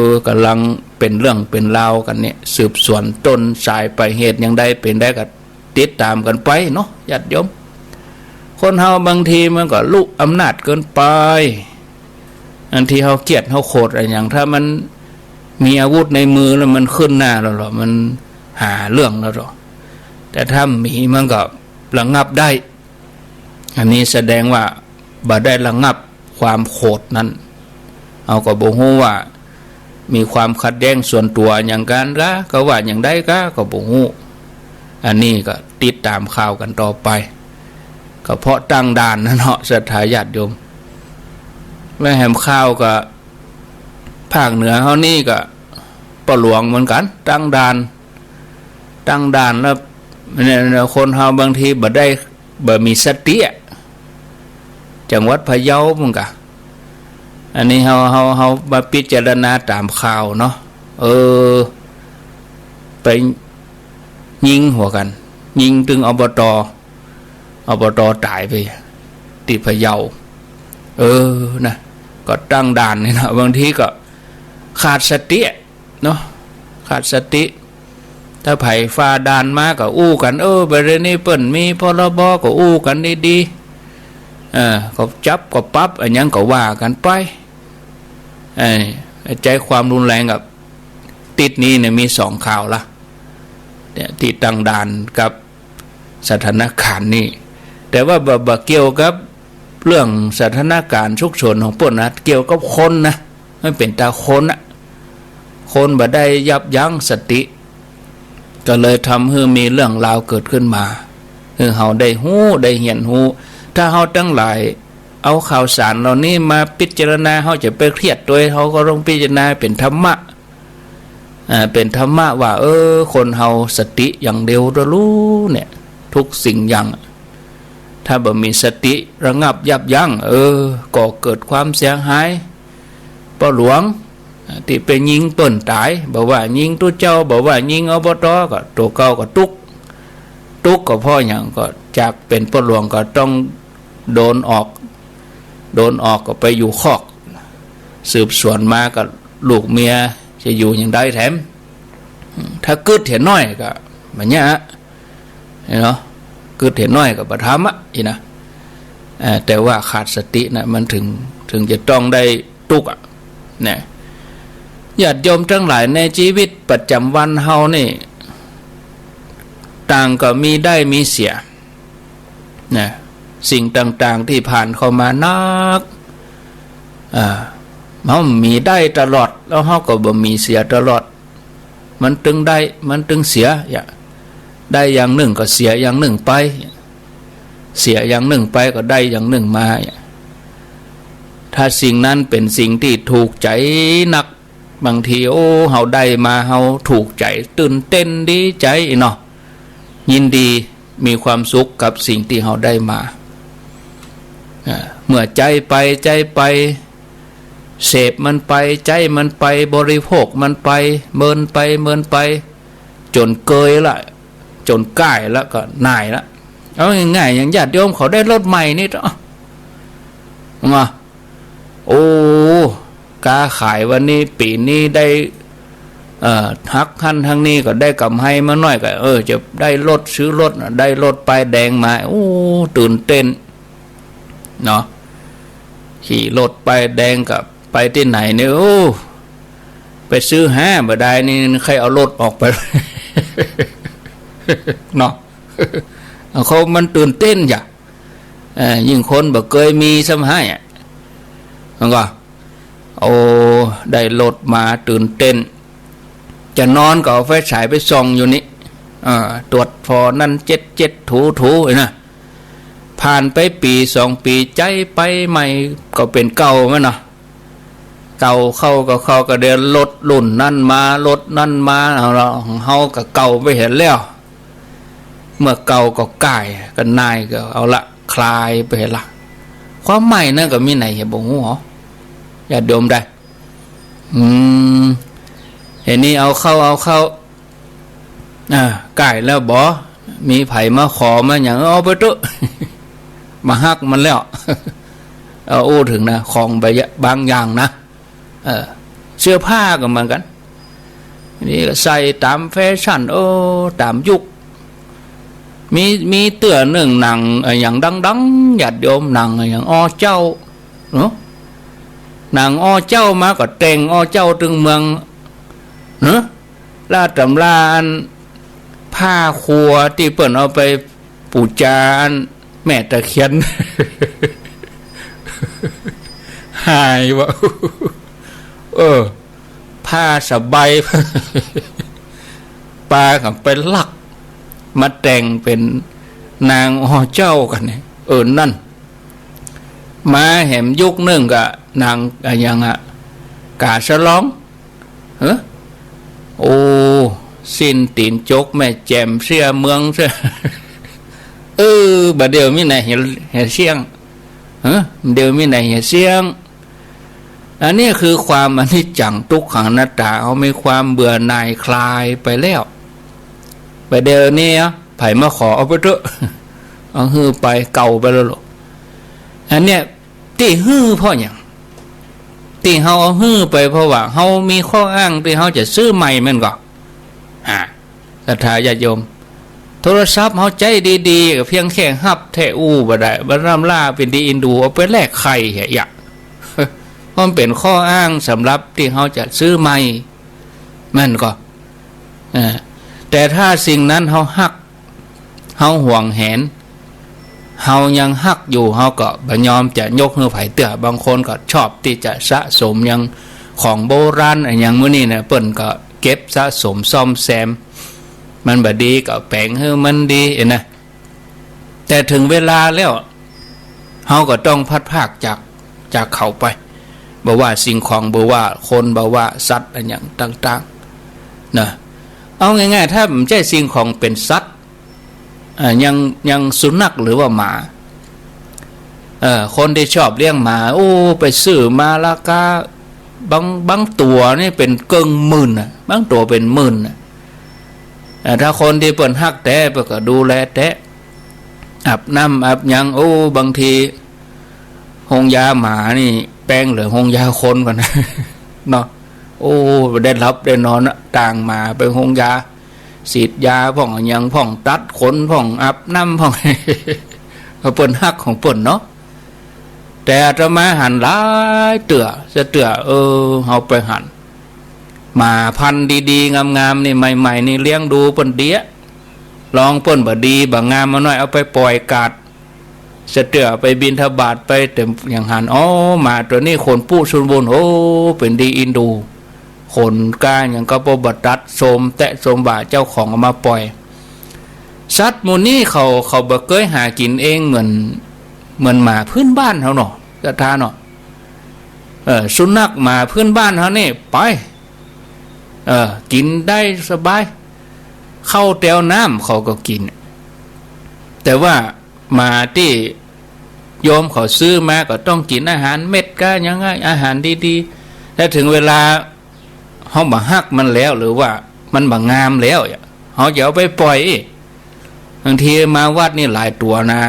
อ ก่ำลังเป๋นเรื่องเป๋นราวกั๋นเนี่ย สืบสวนต้นสายปลายเหตุอย่างใดเป๋นใดก็ติดต๋ามกั๋นไปเนาะ ญาติโยม คนเฮาบางทีมันก็ลุอำนาจเกินไป อันตี้เฮาเกลียดเฮาโขดอะหยัง ถ้ามันมีอาวุธในมือแล้วมันขึ้นหน้าแล้วเหรอ มันหาเรื่องแล้วเหรอ แต่ถ้ามีมันก็ระงับได้ อันนี้แสดงว่าบ่ได้ระงับความโขดนั้น เฮาก็บ่ฮู้ว่ามีความขัดแย้งส่วนตั๋วหยังกั๋นกา ก็ว่าอย่างใดกา ก็บ่ฮู้ อันนี้ก็ติดต๋ามข่าวกั๋นต่อไป ก็เพราะตั้งด่านนะเนาะ ศรัทธาญาติโยม และแหมข่าวก็ ภาคเหนือเฮานี่ก็ป้อหลวงเหมือนกั๋น ตั้งด่าน ตั้งด่านแล้วเนี่ย คนเฮาบางทีบ่ได้ บ่มีสติอะ จังหวัดพะเยาปู้นกา อันนี้เฮา เฮา เฮามาพิจารณาต๋ามข่าวเนาะ เออ ไปยิงหัวกั๋น ยิงตึง อบต. อบต. ต๋ายไป ตี้พะเยา เออ นะ ก็ตั้งด่านนี่นะ บางทีก็ขาดสติเนาะ ขาดสติ ถ้าใผฝ่าด่านมาก็อู้กั๋น เออ ประเด็นนี้เปิ้นมี พรบ. ก็อู้กั๋นดีๆ เออ ก็จับก็ปรับ อะหยังก็ว่ากั๋นไป เออ ใจ๊ความรุนแรงกับ ติดนี้เนี่ยมีสองข่าวละ เนี่ย ตี้ตั้งด่านกับ สถานการณ์นี้ แต่ว่าบ่ บ่เกี่ยวกับเรื่องสถานการณ์ฉุกเฉินของเปิ้นนะ เกี่ยวกับคนนะ มันเป๋นต๋าคนอะ คนบ่ได้ยับยั้งสติ ก็เลยทำหื้อมีเรื่องราวเกิดขึ้นมา หื้อเฮาได้ฮู้ ได้เฮียนฮู้ ถ้าเฮาตังหลายเอาข่าวสารเหล่านี้มาพิจารณา เฮาจะไปเครียดตวย เฮาก็ต้องพิจารณาเป๋นธรรมะ อ่า เป๋นธรรมะว่า เออ คนเฮาสติอย่างเดียวเต๊อะลูกเนี่ย ทุกสิ่งอย่าง ถ้าบ่มีสติระงับยับยั้ง เออ ก่อเกิดความเสียหาย ป้อหลวง อ่า ตี้ไปยิงเปิ้นต๋าย บ่ว่ายิงตุ๊เจ้า บ่ว่ายิง อบต. ก็ตั๋วเก่าก็ตุ๊ก ตุ๊กก็เพราะหยัง ก็จากเป๋นป้อหลวงก็ต้องโดนออก โดนออกก็ไปอยู่คอก สืบสวนมาก็ลูกเมียจะอยู่อย่างใดแถม ถ้ากึ๊ดเหียน้อยก็บ่เยียะ เนาะ กึ๊ดเหียน้อยก็บ่ทำอะ อี้นะ เอ่อ แต่ว่าขาดสตินะ มันถึง ถึงจะต้องได้ตุ๊กอะ นะ ญาติโยมตังหลาย ในจีวิตประจ๋ำวันเฮานี่ ต่างก็มีได้มีเสีย นะ สิ่งต่างๆ ตี้ผ่านเข้ามานัก อ่า เฮามีได้ตลอด แล้วเฮาก็บ่มีเสียตลอด มันตึงได้ มันตึงเสีย อย่า ได้อย่างนึ่งก็เสียอย่างนึ่งไป เสียอย่างนึ่งไปก็ได้อย่างนึ่งมา ถ้าสิ่งนั้นเป๋นสิ่งตี้ถูกใจ๋นัก บางที โอ้ เฮาได้มา เฮาถูกใจ๋ ตื่นเต้น ดีใจ๋เนาะ ยินดี มีความสุขกับสิ่งตี้เฮาได้มา อ่า เมื่อใจ๊ไป ใจ๊ไป เสพมันไป ใจ๊มันไป บริโภคมันไป เมินไป เมินไป จ๋นเกยละ จ๋นก้ายละ ก็หน่ายละ เอาง่ายๆ อย่างญาติโยมเขาได้รถใหม่นี่ เอ้า มา โอ้ ก๊าขายวันนี้ ปี๋นี้ได้ เอ่อ หักหั้นหักนี่ ก็ได้ก๋ำไรมาหน้อย ก็ เออ จะได้รถ ซื้อรถน่ะ ได้รถป้ายแดงมา โอ้ ตื่นเต้น เนาะ ขี่รถป้ายแดงก็ไปตี้ไหนเนี่ย โอ้ ไปซื้อหาบ่ได้นี่ ใค่เอารถออกไป เนาะ เขามันตื่นเต้นอย่า เอ่อ ยิ่งคนบ่เกยมีซ้ำหายอะ มันก็ โอ้ ได้รถมา ตื่นเต้น จะนอนก็เอาไฟฉายไปส่องอยู่นี่ เอ่อ ตรวจผ่อนั่น เจ็ดเจ็ด ถูๆ นะ ผ่านไปปี๋สองปี๋ ใจ๊ไปใหม่ก็เป๋นเก่าแม่นเนาะ เก่าเข้าก็เข้า ก็เดี๋ยวรถรุ่นนั้นมา รถนั้นมา เอาละ ของเฮาก็เก่าไปหั้นแล้ว เมื่อเก่าก็ก้าย ก็หน่าย ก็เอาละ คลายไปหั้นละ ความใหม่นั้นก็มีไหนเหียบ่ฮู้หรอ ญาติโยมได้ อืม เดี๋ยวนี้เอาเข้า เอาเข้า อ่า ก้ายแล้วบ่ มีใผมาขอมาหยัง เอาไปเต๊อะ บ่ฮักมันแล้ว เอา อู้เถิงนะ ของบางอย่างนะ เออ เสื้อผ้าก็เหมือนกั๋น นี่ก็ใส่ต๋ามแฟชั่น เออ ต๋ามยุค มี มีเตื้อนึ่งหนัง เอ่อ อย่างดังๆ ญาติโยม หนังอย่างอ้อเจ้า เนาะ หนังอ้อเจ้ามาก็แต่งอ้อเจ้าตึงเมือง เนาะ แล้วต๋ำราอันผ้าครัวตี้เปิ้นเอาไปปู๋จาอันแม่ตะเคียน หายว่ะ เออ ผ้าสบาย ปากั๋นไปลัก มาแต่งเป๋นนางอ้อเจ้ากั๋นเนี่ย เออ นั่น มาแหมยุคนึ่งก็นางอะหยังอะ ก๋าสะลอง เออ โอ้ สิ้นตี๋นจกแม่แจ่มเสี้ยเมืองเสี้ย เออ บ่าเดี่ยวมีไหนเหีย เหียเสี้ยง เออ บ่าเดี่ยวมีไหนเหียเสี้ยง อันนี้คือความอนิจจังทุกขังอนัตตา เฮามีความเบื่อหน่ายคลายไปแล้ว บ่าเดี่ยวนี้อะ ใผมาขอเอาไปเต๊อะ เอาหื้อไป เก่าไปแล้วลูก อันเนี้ย ตี้หื้อเพราะหยัง ตี้เฮาเอาหื้อไปเพราะว่าเฮามีข้ออ้างตี้เฮาจะซื้อใหม่แม่นก่อ อ่า ศรัทธาญาติโยม โทรศัพท์เฮาใจ๊ดีๆ ก็เพียงแค่ฮับแท้อู้บ่ได้ บ่ล้ำล่าเป๋นดีอินดู เอาไปแลกไข่เหีย มันเป๋นข้ออ้างสำหรับตี้เฮาจะซื้อใหม่ แม่นก่อ เออ แต่ถ้าสิ่งนั้นเฮาฮัก เฮาหวงแหน เฮายังฮักอยู่ เฮาก็บ่ยอมจะยกหื้อใผเตื้อ บางคนก็ชอบตี้จะสะสมอย่างของโบราณอะหยังมื้อนี้นะ เปิ้นก็เก็บสะสมซ่อมแซม มันบ่ดีก็แป๋งหื้อมันดีเองนะ แต่เถิงเวลาแล้ว เฮาก็ต้องพลัดพรากจาก จากเขาไป บ่ว่าสิ่งของ บ่ว่าคน บ่ว่าสัตว์อะหยังต่างๆ นะ เอาง่ายๆ ถ้าบ่ใจ้สิ่งของเป๋นสัตว์ อ่า อย่าง อย่างสุนัขหรือว่าหมา เอ่อ คนตี้ชอบเลี้ยงหมา โอ้ ไปซื้อมาราคา บาง บางตั๋วนี่เป๋นเกิ่งหมื่นน่ะ บางตั๋วเป๋นหมื่นน่ะ อ่า ถ้าคนตี้เปิ้นฮักแต๊ เปิ้นก็ดูแลแต๊ อาบน้ำอาบหยัง โอ้ บางที โฮงยาหมานี่แปงเหลือโฮงยาคนก่อน เนาะ โอ้ ได้หลับได้นอนอะ ต่างหมาไปโฮงยา ฉีดยาพ่องอะหยังพ่อง ตัดขนพ่อง อาบน้ำพ่อง เปิ้นฮักของเปิ้นเนาะ แต่อาตมาหันหลายเตื้อ สะเตื้อ เออ เฮาไปหัน หมาพันธุ์ดีๆ งามๆ นี่ ใหม่ๆ นี่เลี้ยงดูเปิ้นเดีย ลองเปิ้นบ่ดีบ่งามมาหน้อย เอาไปป่อยกาด สะเตื้อไปบิณฑบาตไป แต่อย่างหัน อ้อ หมาตั๋วนี้ขนปุ๊ซุนบุญ โอ้ เป๋นดีอินดู ขนก้าอย่างก็บ่ตัด โซมแต๊โซมบ่าเจ้าของเอามาป่อย สัตว์หมู่นี้เขา เขาบ่เกยหากิ๋นเองเหมือน เหมือนหมาพื้นบ้านเฮาเนาะ ศรัทธาเนาะ เออ สุนัขหมาพื้นบ้านเฮานี่ไป เออ กิ๋นได้สบาย ข้าวแตวน้ำเขาก็กิ๋น แต่ว่าหมาตี้โยมเขาซื้อมาก็ต้องกิ๋นอาหารเม็ดก้าอย่างไง อาหารดีๆ แล้วเถิงเวลาเฮาบ่ฮักมันแล้ว หรือว่ามันบ่งามแล้วอะ เฮาจะเอาไปป่อยอีก บางทีมาวัดนี่หลายตั๋วนะ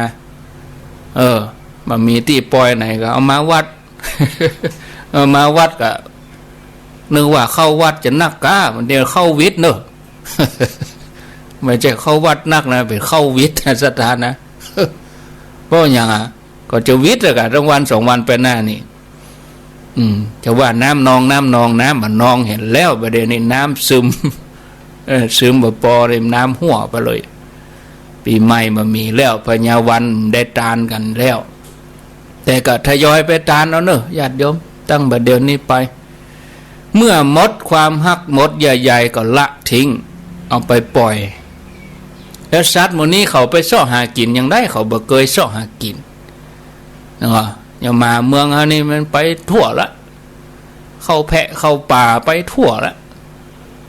เออ บ่มีตี้ป่อยไหนก็เอามาวัด เอามาวัดก็นึกว่าเข้าวัดจะนักก้า มันเดี๋ยวเข้าวิทย์เนอะ ไม่ใช่เข้าวัดนักนะ เป๋นเข้าวิทย์นะ ศรัทธานะ เพราะอย่างอะ ก็จะวิทย์แล้วกะ ตั้งวันสองวันไปหน้านี่ อืม จะว่าน้ำนอง น้ำนอง น้ำบ่นองหั้นแล้ว บ่าเดี่ยวนี้น้ำซึม เออ ซึมบ่ปอเลย น้ำหั้วไปเลย ปี๋ใหม่บ่มีแล้ว พญาวันได้ตานกั๋นแล้ว แต่ก็ทยอยไปตานเอาเนอะ ญาติโยม ตั้งบ่าเดี่ยวนี้ไป เมื่อหมดความฮัก หมดเยื่อใยก็ละทิ้ง เอาไปป่อย แล้วสัตว์หมู่นี้เขาไปเซาะหากิ๋นอย่างใด เขาบ่เกยเซาะหากิ๋น นะวะ อย่างหมาเมืองเฮานี่มันไปทั่วละ เข้าแพะเข้าป่าไปทั่วละ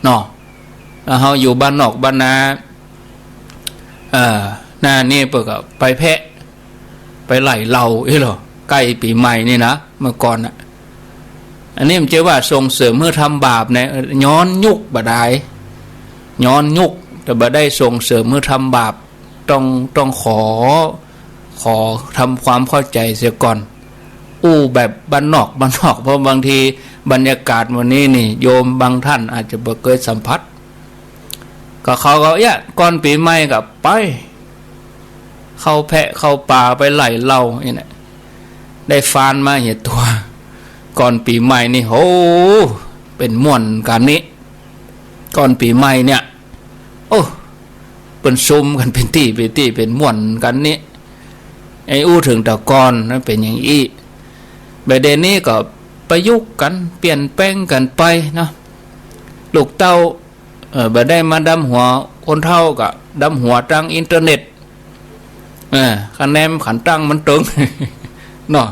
เนาะ แล้วเฮาอยู่บ้านนอกบ้านนา เอ่อ หน้านี่เปิ้นก็ไปแพะ ไปไล่เหล่าอี้เหรอ ใก้ปี๋ใหม่นี่นะ เมื่อก่อนน่ะ อันนี้มันจะว่าส่งเสริมหื้อทำบาปเนี่ย ย้อนยุคบ่ดาย ย้อนยุค แต่บ่ได้ส่งเสริมหื้อทำบาป ต้อง ต้องขอ ขอทำความเข้าใจ๋เสียก่อน อู้แบบบ้านนอกบ้านนอก เพราะบางทีบรรยากาศวันนี้นี่ โยมบางท่านอาจจะบ่เกยสัมผัส ก็เขาก็ เอี้ย ก่อนปี๋ใหม่ก็ไป เข้าแพะเข้าป่าไปไล่เหล่านี่แหละ ได้ฟานมาเหียตั๋ว ก่อนปี๋ใหม่นี่ โห เป๋นม่วนกั๋นนี่ ก่อนปี๋ใหม่เนี่ย โอ้ เปิ้นซุมกั๋นเป๋นตี้เป๋นตี้ เป๋นม่วนกั๋นนี่ ไอ้อู้เถิงแต่ก่อนมันเป๋นอย่างอี้ บ่าเดี่ยวนี้ก็ประยุกต์กั๋น เปลี่ยนแปลงกั๋นไปเนาะ ลูกเต้า เออ บ่ได้มาดำหัวคนเฒ่าก็ดำหัวตางอินเทอร์เน็ต เออ คะแนนขันตั้งมันตึง เนาะ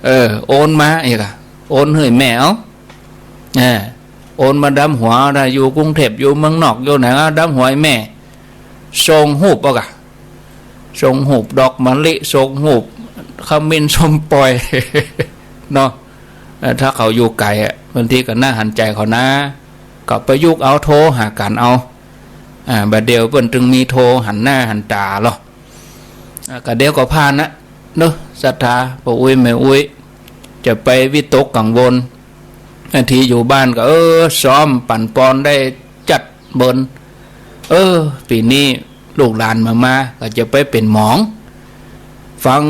เออ โอนมาอีกอะ โอนหื้อแม่เอา เออ โอนมาดำหัว ถ้าอยู่กรุงเทพฯ อยู่เมืองนอก อยู่ไหนก็ดำหัวหื้อแม่ ส่งฮูปเอากะ ส่งฮูปดอกมะลิ ส่งฮูปขมิ้นส้มป่อย เนาะ เอ่อ ถ้าเขาอยู่ไก๋อะ บางทีก็น่าหันใจ๋เขานะ ก็ประยุกต์เอา โทรหากั๋นเอา อ่า บ่าเดี่ยวเปิ้นตึงมีโทรหันหน้าหันต๋าลอ อ่า ก็เดี๋ยวก็ผ่านนะ เนาะ ศรัทธา ป้ออุ๊ยแม่อุ๊ย จะไปวิตกกังวล บางทีอยู่บ้านก็ เออ ซ้อมปั่นปอนได้จัดเบิน เออ ปี๋นี้ลูกหลานบ่ามา ก็จะไปเป๋นหมอง ฟัง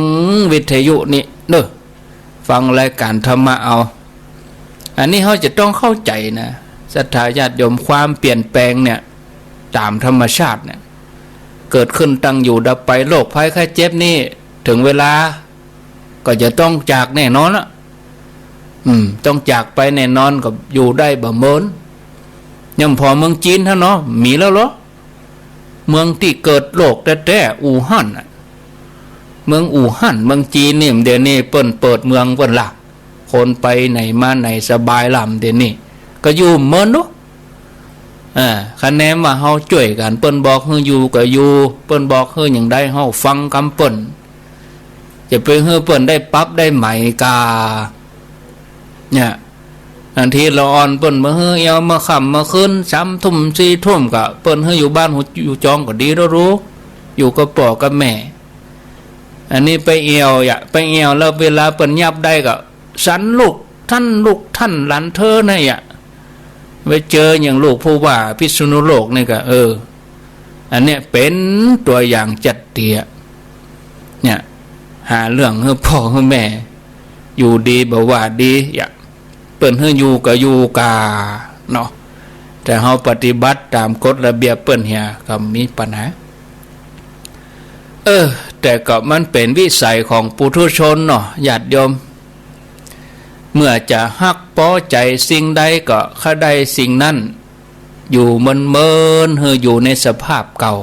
วิทยุนี่เนาะ ฟังรายก๋านธรรมะเอา อันนี้เฮาจะต้องเข้าใจ๋นะ ศรัทธาญาติโยม ความเปลี่ยนแปลงเนี่ย ต๋ามธรรมชาติเนี่ย เกิดขึ้นตั้งอยู่ดับไป โรคภัยไข้เจ็บนี่ เถิงเวลา ก็จะต้องจากแน่นอนละ อืม ต้องจากไปแน่นอน ก็อยู่ได้บ่เมิน ย่ำผ่อเมืองจีนหั้นเนาะ มีแล้วเหรอ เมืองตี้เกิดโรคแต๊ๆ อู่ฮั่นน่ะ เมืองอู่ฮั่น เมืองจีนนี่ เดี๋ยวนี้เปิ้นเปิดเมืองเปิ้นละ คนไปไหนมาไหนสบายละ เดี๋ยวนี้ ก็อยู่เมินเนาะ อ่า คะแนนว่าเฮาจ้วยกั๋น เปิ้นบอกหื้ออยู่ก็อยู่ เปิ้นบอกหื้ออย่างใดเฮาฟังกำเปิ้น จะไปหื้อเปิ้นได้ปรับได้ไหมกา เนี่ย อันตี้ละอ่อนเปิ้นบ่หื้อเอี่ยว เมื่อค่ำเมื่อคืน สามทุ่มสี่ทุ่มก็เปิ้นหื้ออยู่บ้านอยู่จองก็ดีแล้วรู้ อยู่กับป้อกับแม่ อันนี้ไปเอี่ยวอะ ไปเอี่ยวแล้วเวลาเปิ้นยับได้ก็ สันลูกต้าน ลูกต้านหลานเธอนั่นอะ ไปเจออย่างลูกผู้ว่าพิษณุโลกนี่ก็ เออ อันเนี้ยเป๋นตั๋วอย่างจัดเตีย เนี่ย หาเรื่องหื้อป้อหื้อแม่ อยู่ดีบ่ว่าดีอะ เปิ้นหื้ออยู่ก็อยู่กาเนาะ แต่เฮาปฏิบัติต๋ามกฎระเบียบเปิ้นเหีย ก็มีปัญหา เออ แต่ก็มันเป๋นวิสัยของปุถุชนเนาะ ญาติโยม เมื่อจะฮักปอใจ๋สิ่งใดก็ใค่ได้สิ่งนั้น อยู่เมินๆ หื้ออยู่ในสภาพเก่า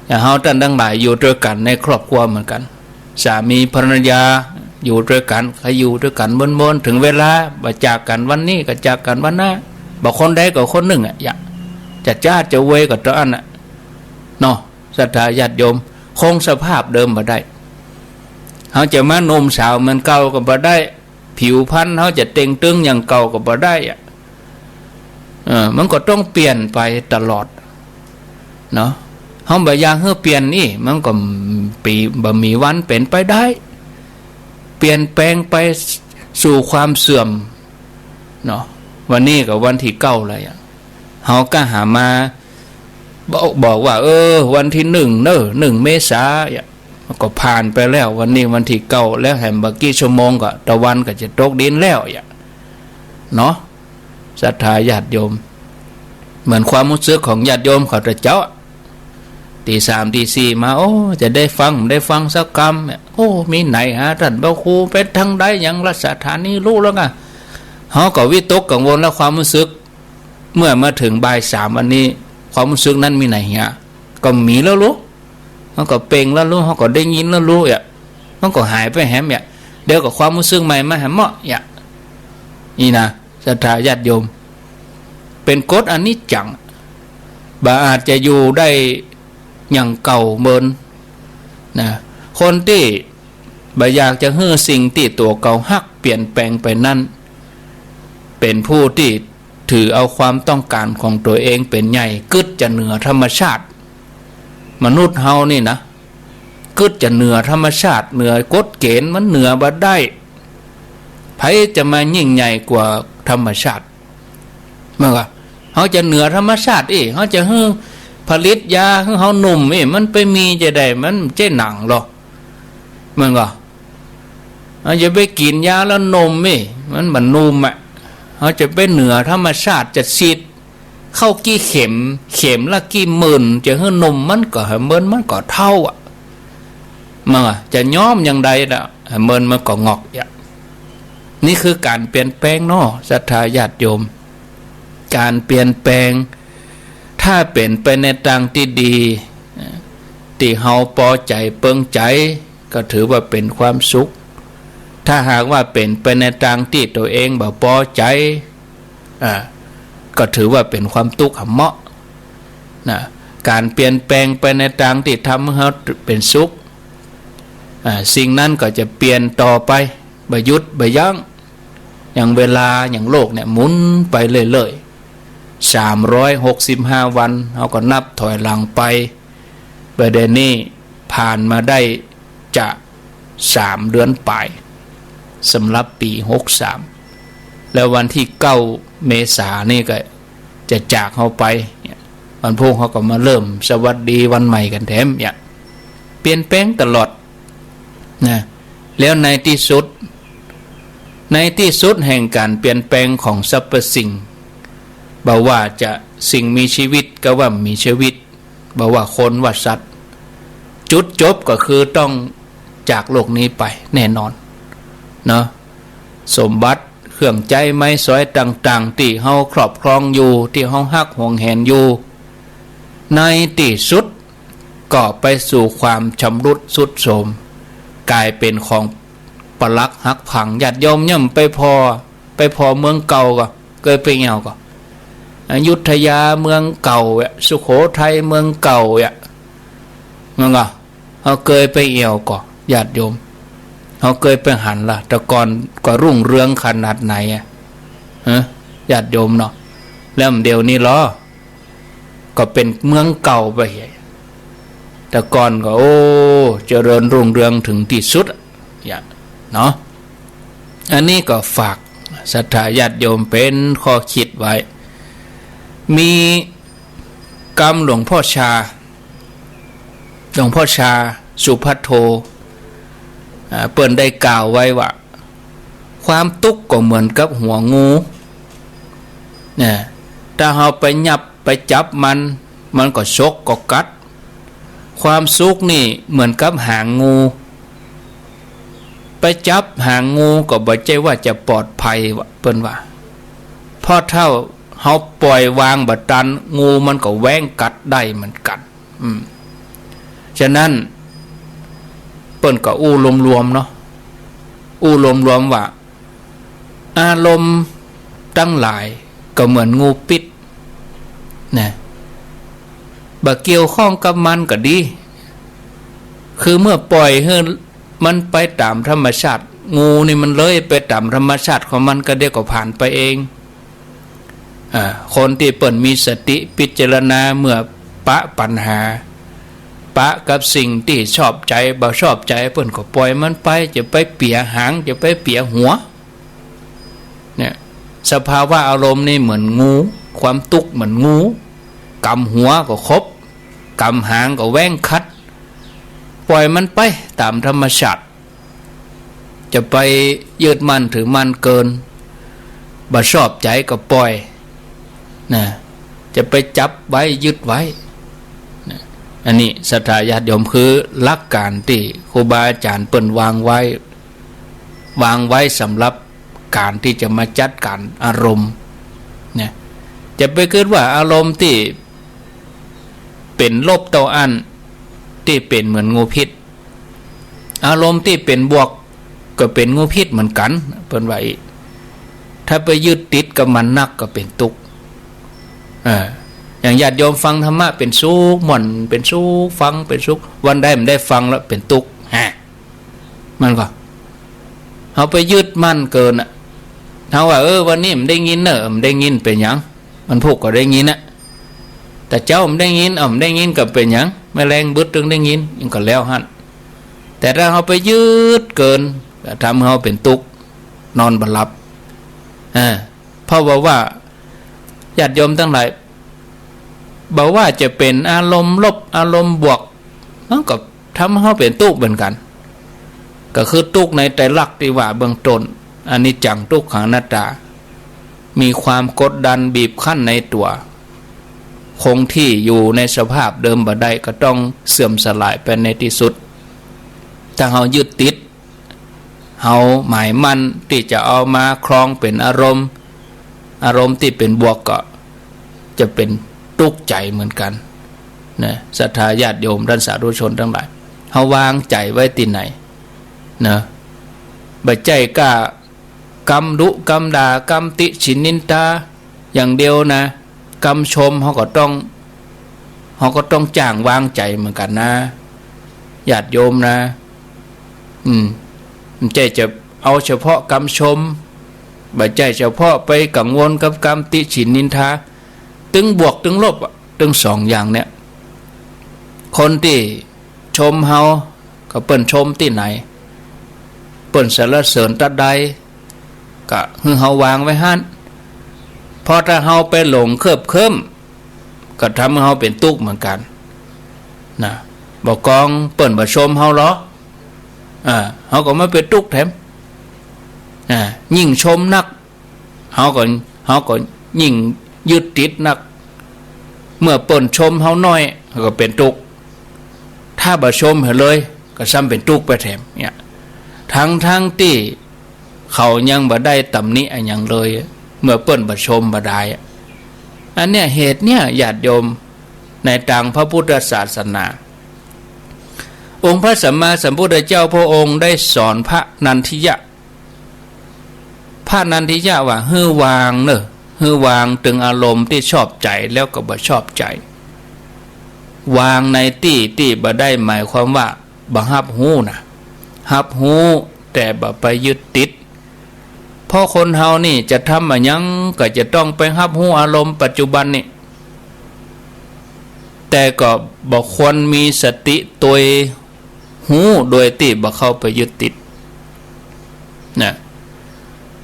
อย่างเฮาต้านตังหลายอยู่ตวยกั๋นในครอบครัวเหมือนกั๋น สามีภรรยาอยู่ตวยกั๋น ก็อยู่ตวยกั๋นเมินๆ เถิงเวลาบ่จากกั๋นวันนี้ก็จากกั๋นวันหน้า บ่คนใดก็คนนึ่งอะ อย่า จะจ๊าดจะเวยก็เต้าอั้นน่ะ เนาะ ศรัทธาญาติโยม คงสภาพเดิมบ่ได้ เฮาจะมาหนุ่มสาวเหมือนเก่าก็บ่ได้ ผิวพรรณเฮาจะเต่งตึงอย่างเก่าก็บ่ได้อะ เออ มันก็ต้องเปลี่ยนไปตลอด เนาะ เฮาบ่อยากหื้อเปลี่ยนนี่ มันก็ปี บ่มีวันเป๋นไปได้ เปลี่ยนแปลงไปสู่ความเสื่อม เนาะ วันนี้ก็วันตี้เก้าแล้วอะ เฮาก็หามาบอก บอกว่า เออ วันตี้หนึ่งเน่อ หนึ่งเมษา อะ ก็ผ่านไปแล้ว วันนี้วันตี้เก้าแล้ว แหมบ่กี่ชั่วโมงก็ตะวันก็จะตกดินแล้ว อะ เนาะ ศรัทธาญาติโยม เหมือนความฮู้สึกของญาติโยมข้าพเจ้า ตีสามตีสี่มา โอ้ จะได้ฟัง ได้ฟังสักกำเนี่ย โอ้ มีไหนหาต้านพระครู เป๋นตางใด อย่างราชธานี ฮู้แล้วก็ เฮาก็วิตกกังวลแล้ว ความฮู้สึก เมื่อมาเถิงบ่ายสามวันนี้ ความฮู้สึกนั้นมีไหนเหีย ก็มีแล้วลูก มันก็เปล่งแล้วลูก เฮาก็ได้ยินแล้วลูก อะ มันก็หายไปแหม อะ เดี๋ยวก็ความฮู้สึกใหม่มาแหมเมาะ อะ นี่นะ ศรัทธาญาติโยม เป๋นกฎอนิจจัง บ่อาจจะอยู่ได้อย่างเก่าเมินนะ คนตี้บ่อยากจะหื้อสิ่งตี้ตั๋วเก่าฮักเปลี่ยนแปลงไปนั้น เป๋นผู้ตี้ถือเอาความต้องก๋านของตั๋วเองเป๋นใหญ่ กึ๊ดจะเหนือธรรมชาติ มนุษย์เฮานี่นะ กึ๊ดจะเหนือธรรมชาติ เหนือกฎเก๋ณฑ์ มันเหนือบ่ได้ ใผจะมายิ่งใหญ่กว่าธรรมชาติ แม่นก่อ เฮาจะเหนือธรรมชาติอี้ เฮาจะหื้อผลิตยาหื้อเฮาหนุ่มอี้ มันไปมีจะใด มันเจ๊หนังลอ แม่นก่อ เฮาจะไปกิ๋นยาแล้วหนุ่มอี้ มันบ่หนุ่มอะ เฮาจะไปเหนือธรรมชาติ จะฉีดเข้ากี่เข็ม เข็มละกี่หมื่น จะหื้อหนุ่มมันก็หื้อเมินมันก็เฒ่าอะ แม่นก่อ จะยอมอย่างใดละ หื้อเมินมันก็งอก อะ นี่คือก๋านเปลี่ยนแปลงเนาะ ศรัทธาญาติโยม ก๋านเปลี่ยนแปลง ถ้าเป๋นไปในตางตี้ดี ตี้เฮาปอใจ๋เปิงใจ๋ ก็ถือว่าเป๋นความสุข ถ้าหากว่าเป๋นไปในตางตี้ตั๋วเองบ่ปอใจ๋ อ่า ก็ถือว่าเป๋นความตุ๊กข์หำเมาะ นะ ก๋านเปลี่ยนแปลงไปในตางตี้ทำหื้อเฮาเป๋นสุข อ่า สิ่งนั้นก็จะเปลี่ยนต่อไป บ่หยุดบ่ยั้ง อย่างเวลา อย่างโลกเนี่ยหมุนไปเรื่อยๆ สามร้อยหกสิบห้าวัน เฮาก็นับถอยหลังไป บ่าเดี่ยวนี้ผ่านมาได้จะสามเดือนป๋าย สำหรับปี๋หกสาม แล้ววันตี้เก้าเมษานี่ก็จะจากเฮาไป เนี่ย วันพูกเฮาก็มาเริ่มสวัสดีวันใหม่กั๋นแถม เนี่ย เปลี่ยนแปลงตลอด นะ แล้วในตี้สุด ในตี้สุดแห่งก๋านเปลี่ยนแปลงของสรรพสิ่ง บ่ว่าจะสิ่งมีชีวิตก็ว่ามีชีวิต บ่ว่าคนว่าสัตว์ จุดจบก็คือต้องจากโลกนี้ไปแน่นอน เนาะ สมบัติเครื่องใจ๊ไม้สอยต่างๆ ตี้เฮาครอบครองอยู่ ตี้เฮาฮักหวงแหนอยู่ ในตี้สุด ก็ไปสู่ความชำรุดทรุดโทรม ก๋ายเป๋นของปรักหักพัง ญาติโยมย่อมไปผ่อ ไปผ่อเมืองเก่าก่อ เกยไปแอ่วก่อ อยุธยาเมืองเก่าอะ สุโขทัยเมืองเก่าอะ แม่นก่อ เฮาเกยไปแอ่วก่อ ญาติโยม เฮาเกยไปหันล่ะ แต่ก่อนก็รุ่งเรืองขนาดไหนอะ ฮะ ญาติโยมเนาะ แล้วเดี๋ยวนี้ลอ ก็เป๋นเมืองเก่าไป แต่ก่อนก็ โอ้ เจริญรุ่งเรืองเถิงตี้สุดอะ เนี่ย เนาะ อันนี้ก็ฝากศรัทธาญาติโยมเป๋นข้อคิดไว้ มีกำหลวงพ่อชา หลวงพ่อชา สุภัทโท อ่า เปิ้นได้กล่าวไว้ว่า ความตุ๊กข์ก็เหมือนกับหัวงู นะ ถ้าเฮาไปหยับไปจับมัน มันก็ฉกก็กัด ความสุขนี่เหมือนกับหางงู ไปจับหางงูก็บ่ใจ้ว่าจะปลอดภัยว่า เปิ้นว่า เพราะถ้าเฮาปล่อยวางบ่ตัน งูมันก็แว้งกัดได้เหมือนกั๋น อืม ฉะนั้นเปิ้นก็อู้รวมๆ เนาะ อู้รวมๆ ว่า อารมณ์ตังหลายก็เหมือนงูพิษนะ บ่เกี่ยวข้องกับมันก็ดี คือเมื่อปล่อยหื้อมันไปต๋ามธรรมชาติ งูนี่มันเลื้อยไปต๋ามธรรมชาติของมัน ก็เดี๋ยวก็ผ่านไปเอง อ่า คนตี้เปิ้นมีสติพิจารณาเมื่อปะปัญหา ปะกับสิ่งตี้ชอบใจ๋ บ่ชอบใจ๋ เปิ้นก็ปล่อยมันไป จะไปเปียหาง จะไปเปียหัว เนี่ย สภาวะอารมณ์นี่เหมือนงู ความตุ๊กข์เหมือนงู กำหัวก็ขบ กำหางก็แว้งขัด ปล่อยมันไปต๋ามธรรมชาติ จะไปยึดมั่นถือมั่นเกิน บ่ชอบใจ๋ก็ปล่อยนะ จะไปจับไว้ยึดไว้นะ อันนี้ศรัทธาญาติโยม คือหลักก๋านตี้ครูบาอาจ๋ารย์เปิ้นวางไว้ วางไว้สำหรับก๋านตี้จะมาจัดก๋านอารมณ์นะ จะไปกึ๊ดว่าอารมณ์ตี้เป๋นลบเต้าอั้นตี้เป๋นเหมือนงูพิษ อารมณ์ตี้เป๋นบวกก็เป๋นงูพิษเหมือนกั๋น เปิ้นว่าอี้ ถ้าไปยึดติดกับมันนักก็เป๋นตุ๊กข์ เออ อย่างญาติโยมฟังธรรมะเป๋นสุข ม่วนเป๋นสุข ฟังเป๋นสุข วันใดบ่ได้ฟังแล้วเป๋นตุ๊กข์ ฮะ มันก็ เฮาไปยึดมั่นเกินอะ เฮาว่า เออ วันนี้บ่ได้ยินเน่อ บ่ได้ยินเป๋นหยัง วันพูกก็ได้ยินอะ แต่เจ๊าบ่ได้ยิน เอ้า บ่ได้ยินก็เป๋นหยัง แมลงบึดตึงได้ยิน มันก็แล้วหั้น แต่ถ้าเฮาไปยึดเกิน ก็ทำหื้อเฮาเป๋นตุ๊กข์ นอนบ่หลับ อ่า เพราะว่า ว่า ญาติโยมตังหลาย บ่ว่าจะเป๋นอารมณ์ลบ อารมณ์บวก มันก็ทำหื้อเฮาเป๋นตุ๊กข์เหมือนกั๋น ก็คือตุ๊กข์ในไตรลักษณ์ตี้ว่าเบื้องต้น อนิจจัง ทุกขัง อนัตตา มีความกดดันบีบคั้นในตั๋ว คงที่อยู่ในสภาพเดิมบ่ได้ ก็ต้องเสื่อมสลายไปในตี้สุด ถ้าเฮายึดติด เฮาหมายมั่นตี้จะเอามาครองเป๋นอารมณ์ อารมณ์ตี้เป๋นบวกก็จะเป๋นตุ๊กข์ใจ๋เหมือนกั๋นนะ ศรัทธาญาติโยม ท่านสาธุชนตังหลาย เฮาวางใจ๋ไว้ตี้ไหนนะ บ่ใจ้ก้ากำดุกำด่า กำติฉินนินทาอย่างเดียวนะ กำชมเฮาก็ต้อง เฮาก็ต้องจ้างวางใจ๋เหมือนกั๋นนะ ญาติโยมนะ อืม บ่ใจ้จะเอาเฉพาะกำชม บ่ใจ้เฉพาะไปกังวลกับกำติฉินนินทา ตึงบวกตึงลบอะ ตึงสองอย่างเนี่ย คนตี้ชมเฮา ก็เปิ้นชมตี้ไหน เปิ้นสรรเสริญตั๊ดใด ก็หื้อเฮาวางไว้หั้น เพราะถ้าเฮาไปหลงเคลิบเคลิ้ม ก็ทำหื้อเฮาเป๋นตุ๊กข์เหมือนกั๋นนะ บ่กองเปิ้นบ่ชมเฮาหรอ อ่า เฮาก็มาเป๋นตุ๊กข์แถม อ่า ยิ่งชมนัก เฮาก็ เฮาก็ยิ่งยึดติดนัก เมื่อเปิ้นชมเฮาน้อย เฮาก็เป๋นตุ๊กข์ ถ้าบ่ชมหื้อเลย ก็ซ้ำเป๋นตุ๊กข์ไปแถมเนี่ย ทั้งๆ ตี้เขายังบ่ได้ตำหนิอะหยังเลย เมื่อเปิ้นบ่ชมบ่ดายอะ อันเนี้ย เหตุเนี้ย ญาติโยม ในตางพระพุทธศาสนา องค์พระสัมมาสัมพุทธเจ้าพระองค์ได้สอนพระนันทิยะ พระนันทิยะว่า หื้อวางเน่อ หื้อวางตึงอารมณ์ตี้ชอบใจ๋แล้วก็บ่ชอบใจ๋ วางในตี้ตี้บ่ได้หมายความว่าบ่ฮับฮู้นะ ฮับฮู้แต่บ่ไปยึดติด เพราะคนเฮานี่จะทำอะหยังก็จะต้องไปฮับฮู้อารมณ์ปัจจุบันนี่ แต่ก็บ่ควรมีสติตวยฮู้โดยตี้บ่เข้าไปยึดติดนะ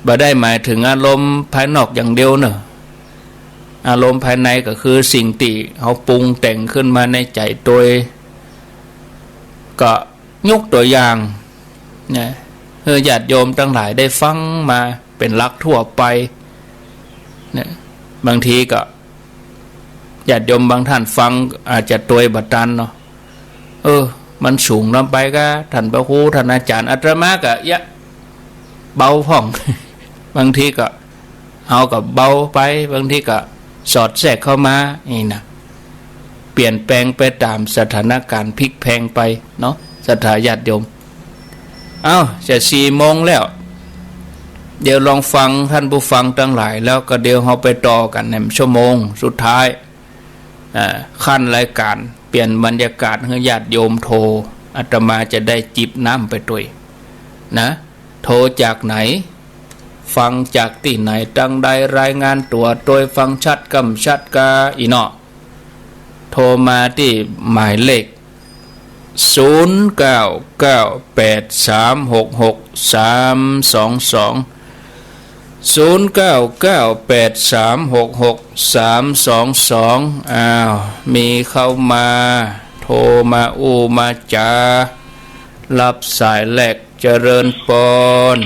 บ่ได้หมายเถิงอารมณ์ภายนอกอย่างเดียวเน่อ อารมณ์ภายในก็คือสิ่งตี้เฮาปรุงแต่งขึ้นมาในใจ๋ตวย ก็ยกตั๋วอย่างนะ หื้อญาติโยมตังหลายได้ฟังมาเป๋นหลักทั่วไปนะ บางทีก็ ญาติโยมบางต้านฟังอาจจะตวยบ่ตันเนาะ เออ มันสูงล้ำไปก้า ต้านพระครู ต้านอาจ๋ารย์ อาตมาก็เยียะเบาพ่อง บางทีก็ เฮาก็เบาไป บางทีก็สอดแทรกเข้ามา นี่นะ เปลี่ยนแปลงไปต๋ามสถานก๋ารณ์ พลิกแพลงไปเนาะ ศรัทธาญาติโยม เอ้า จะสี่โมงแล้ว เดี๋ยวลองฟังต้านผู้ฟังตังหลาย แล้วก็เดี๋ยวเฮาไปต่อกั๋นในชั่วโมงสุดท้าย อ่า ขั้นรายก๋าร เปลี่ยนบรรยากาศหื้อญาติโยมโทร อาตมาจะได้จิบน้ำไปตวย นะ โทรจากไหน ฟังจากตี้ไหน ตังใด รายงานตั๋วตวย ฟังชัดก้ำชัดก้า อี้เนาะ โทรมาตี้หมายเลข ศูนย์เก้าเก้าแปดสามหกหกสามสองสอง ศูนย์เก้าเก้าแปดสามหกหกสามสองสอง อ้าว มีเข้ามา โทรมาอู้มาจ๋า ฮับสายแรก เจริญปอน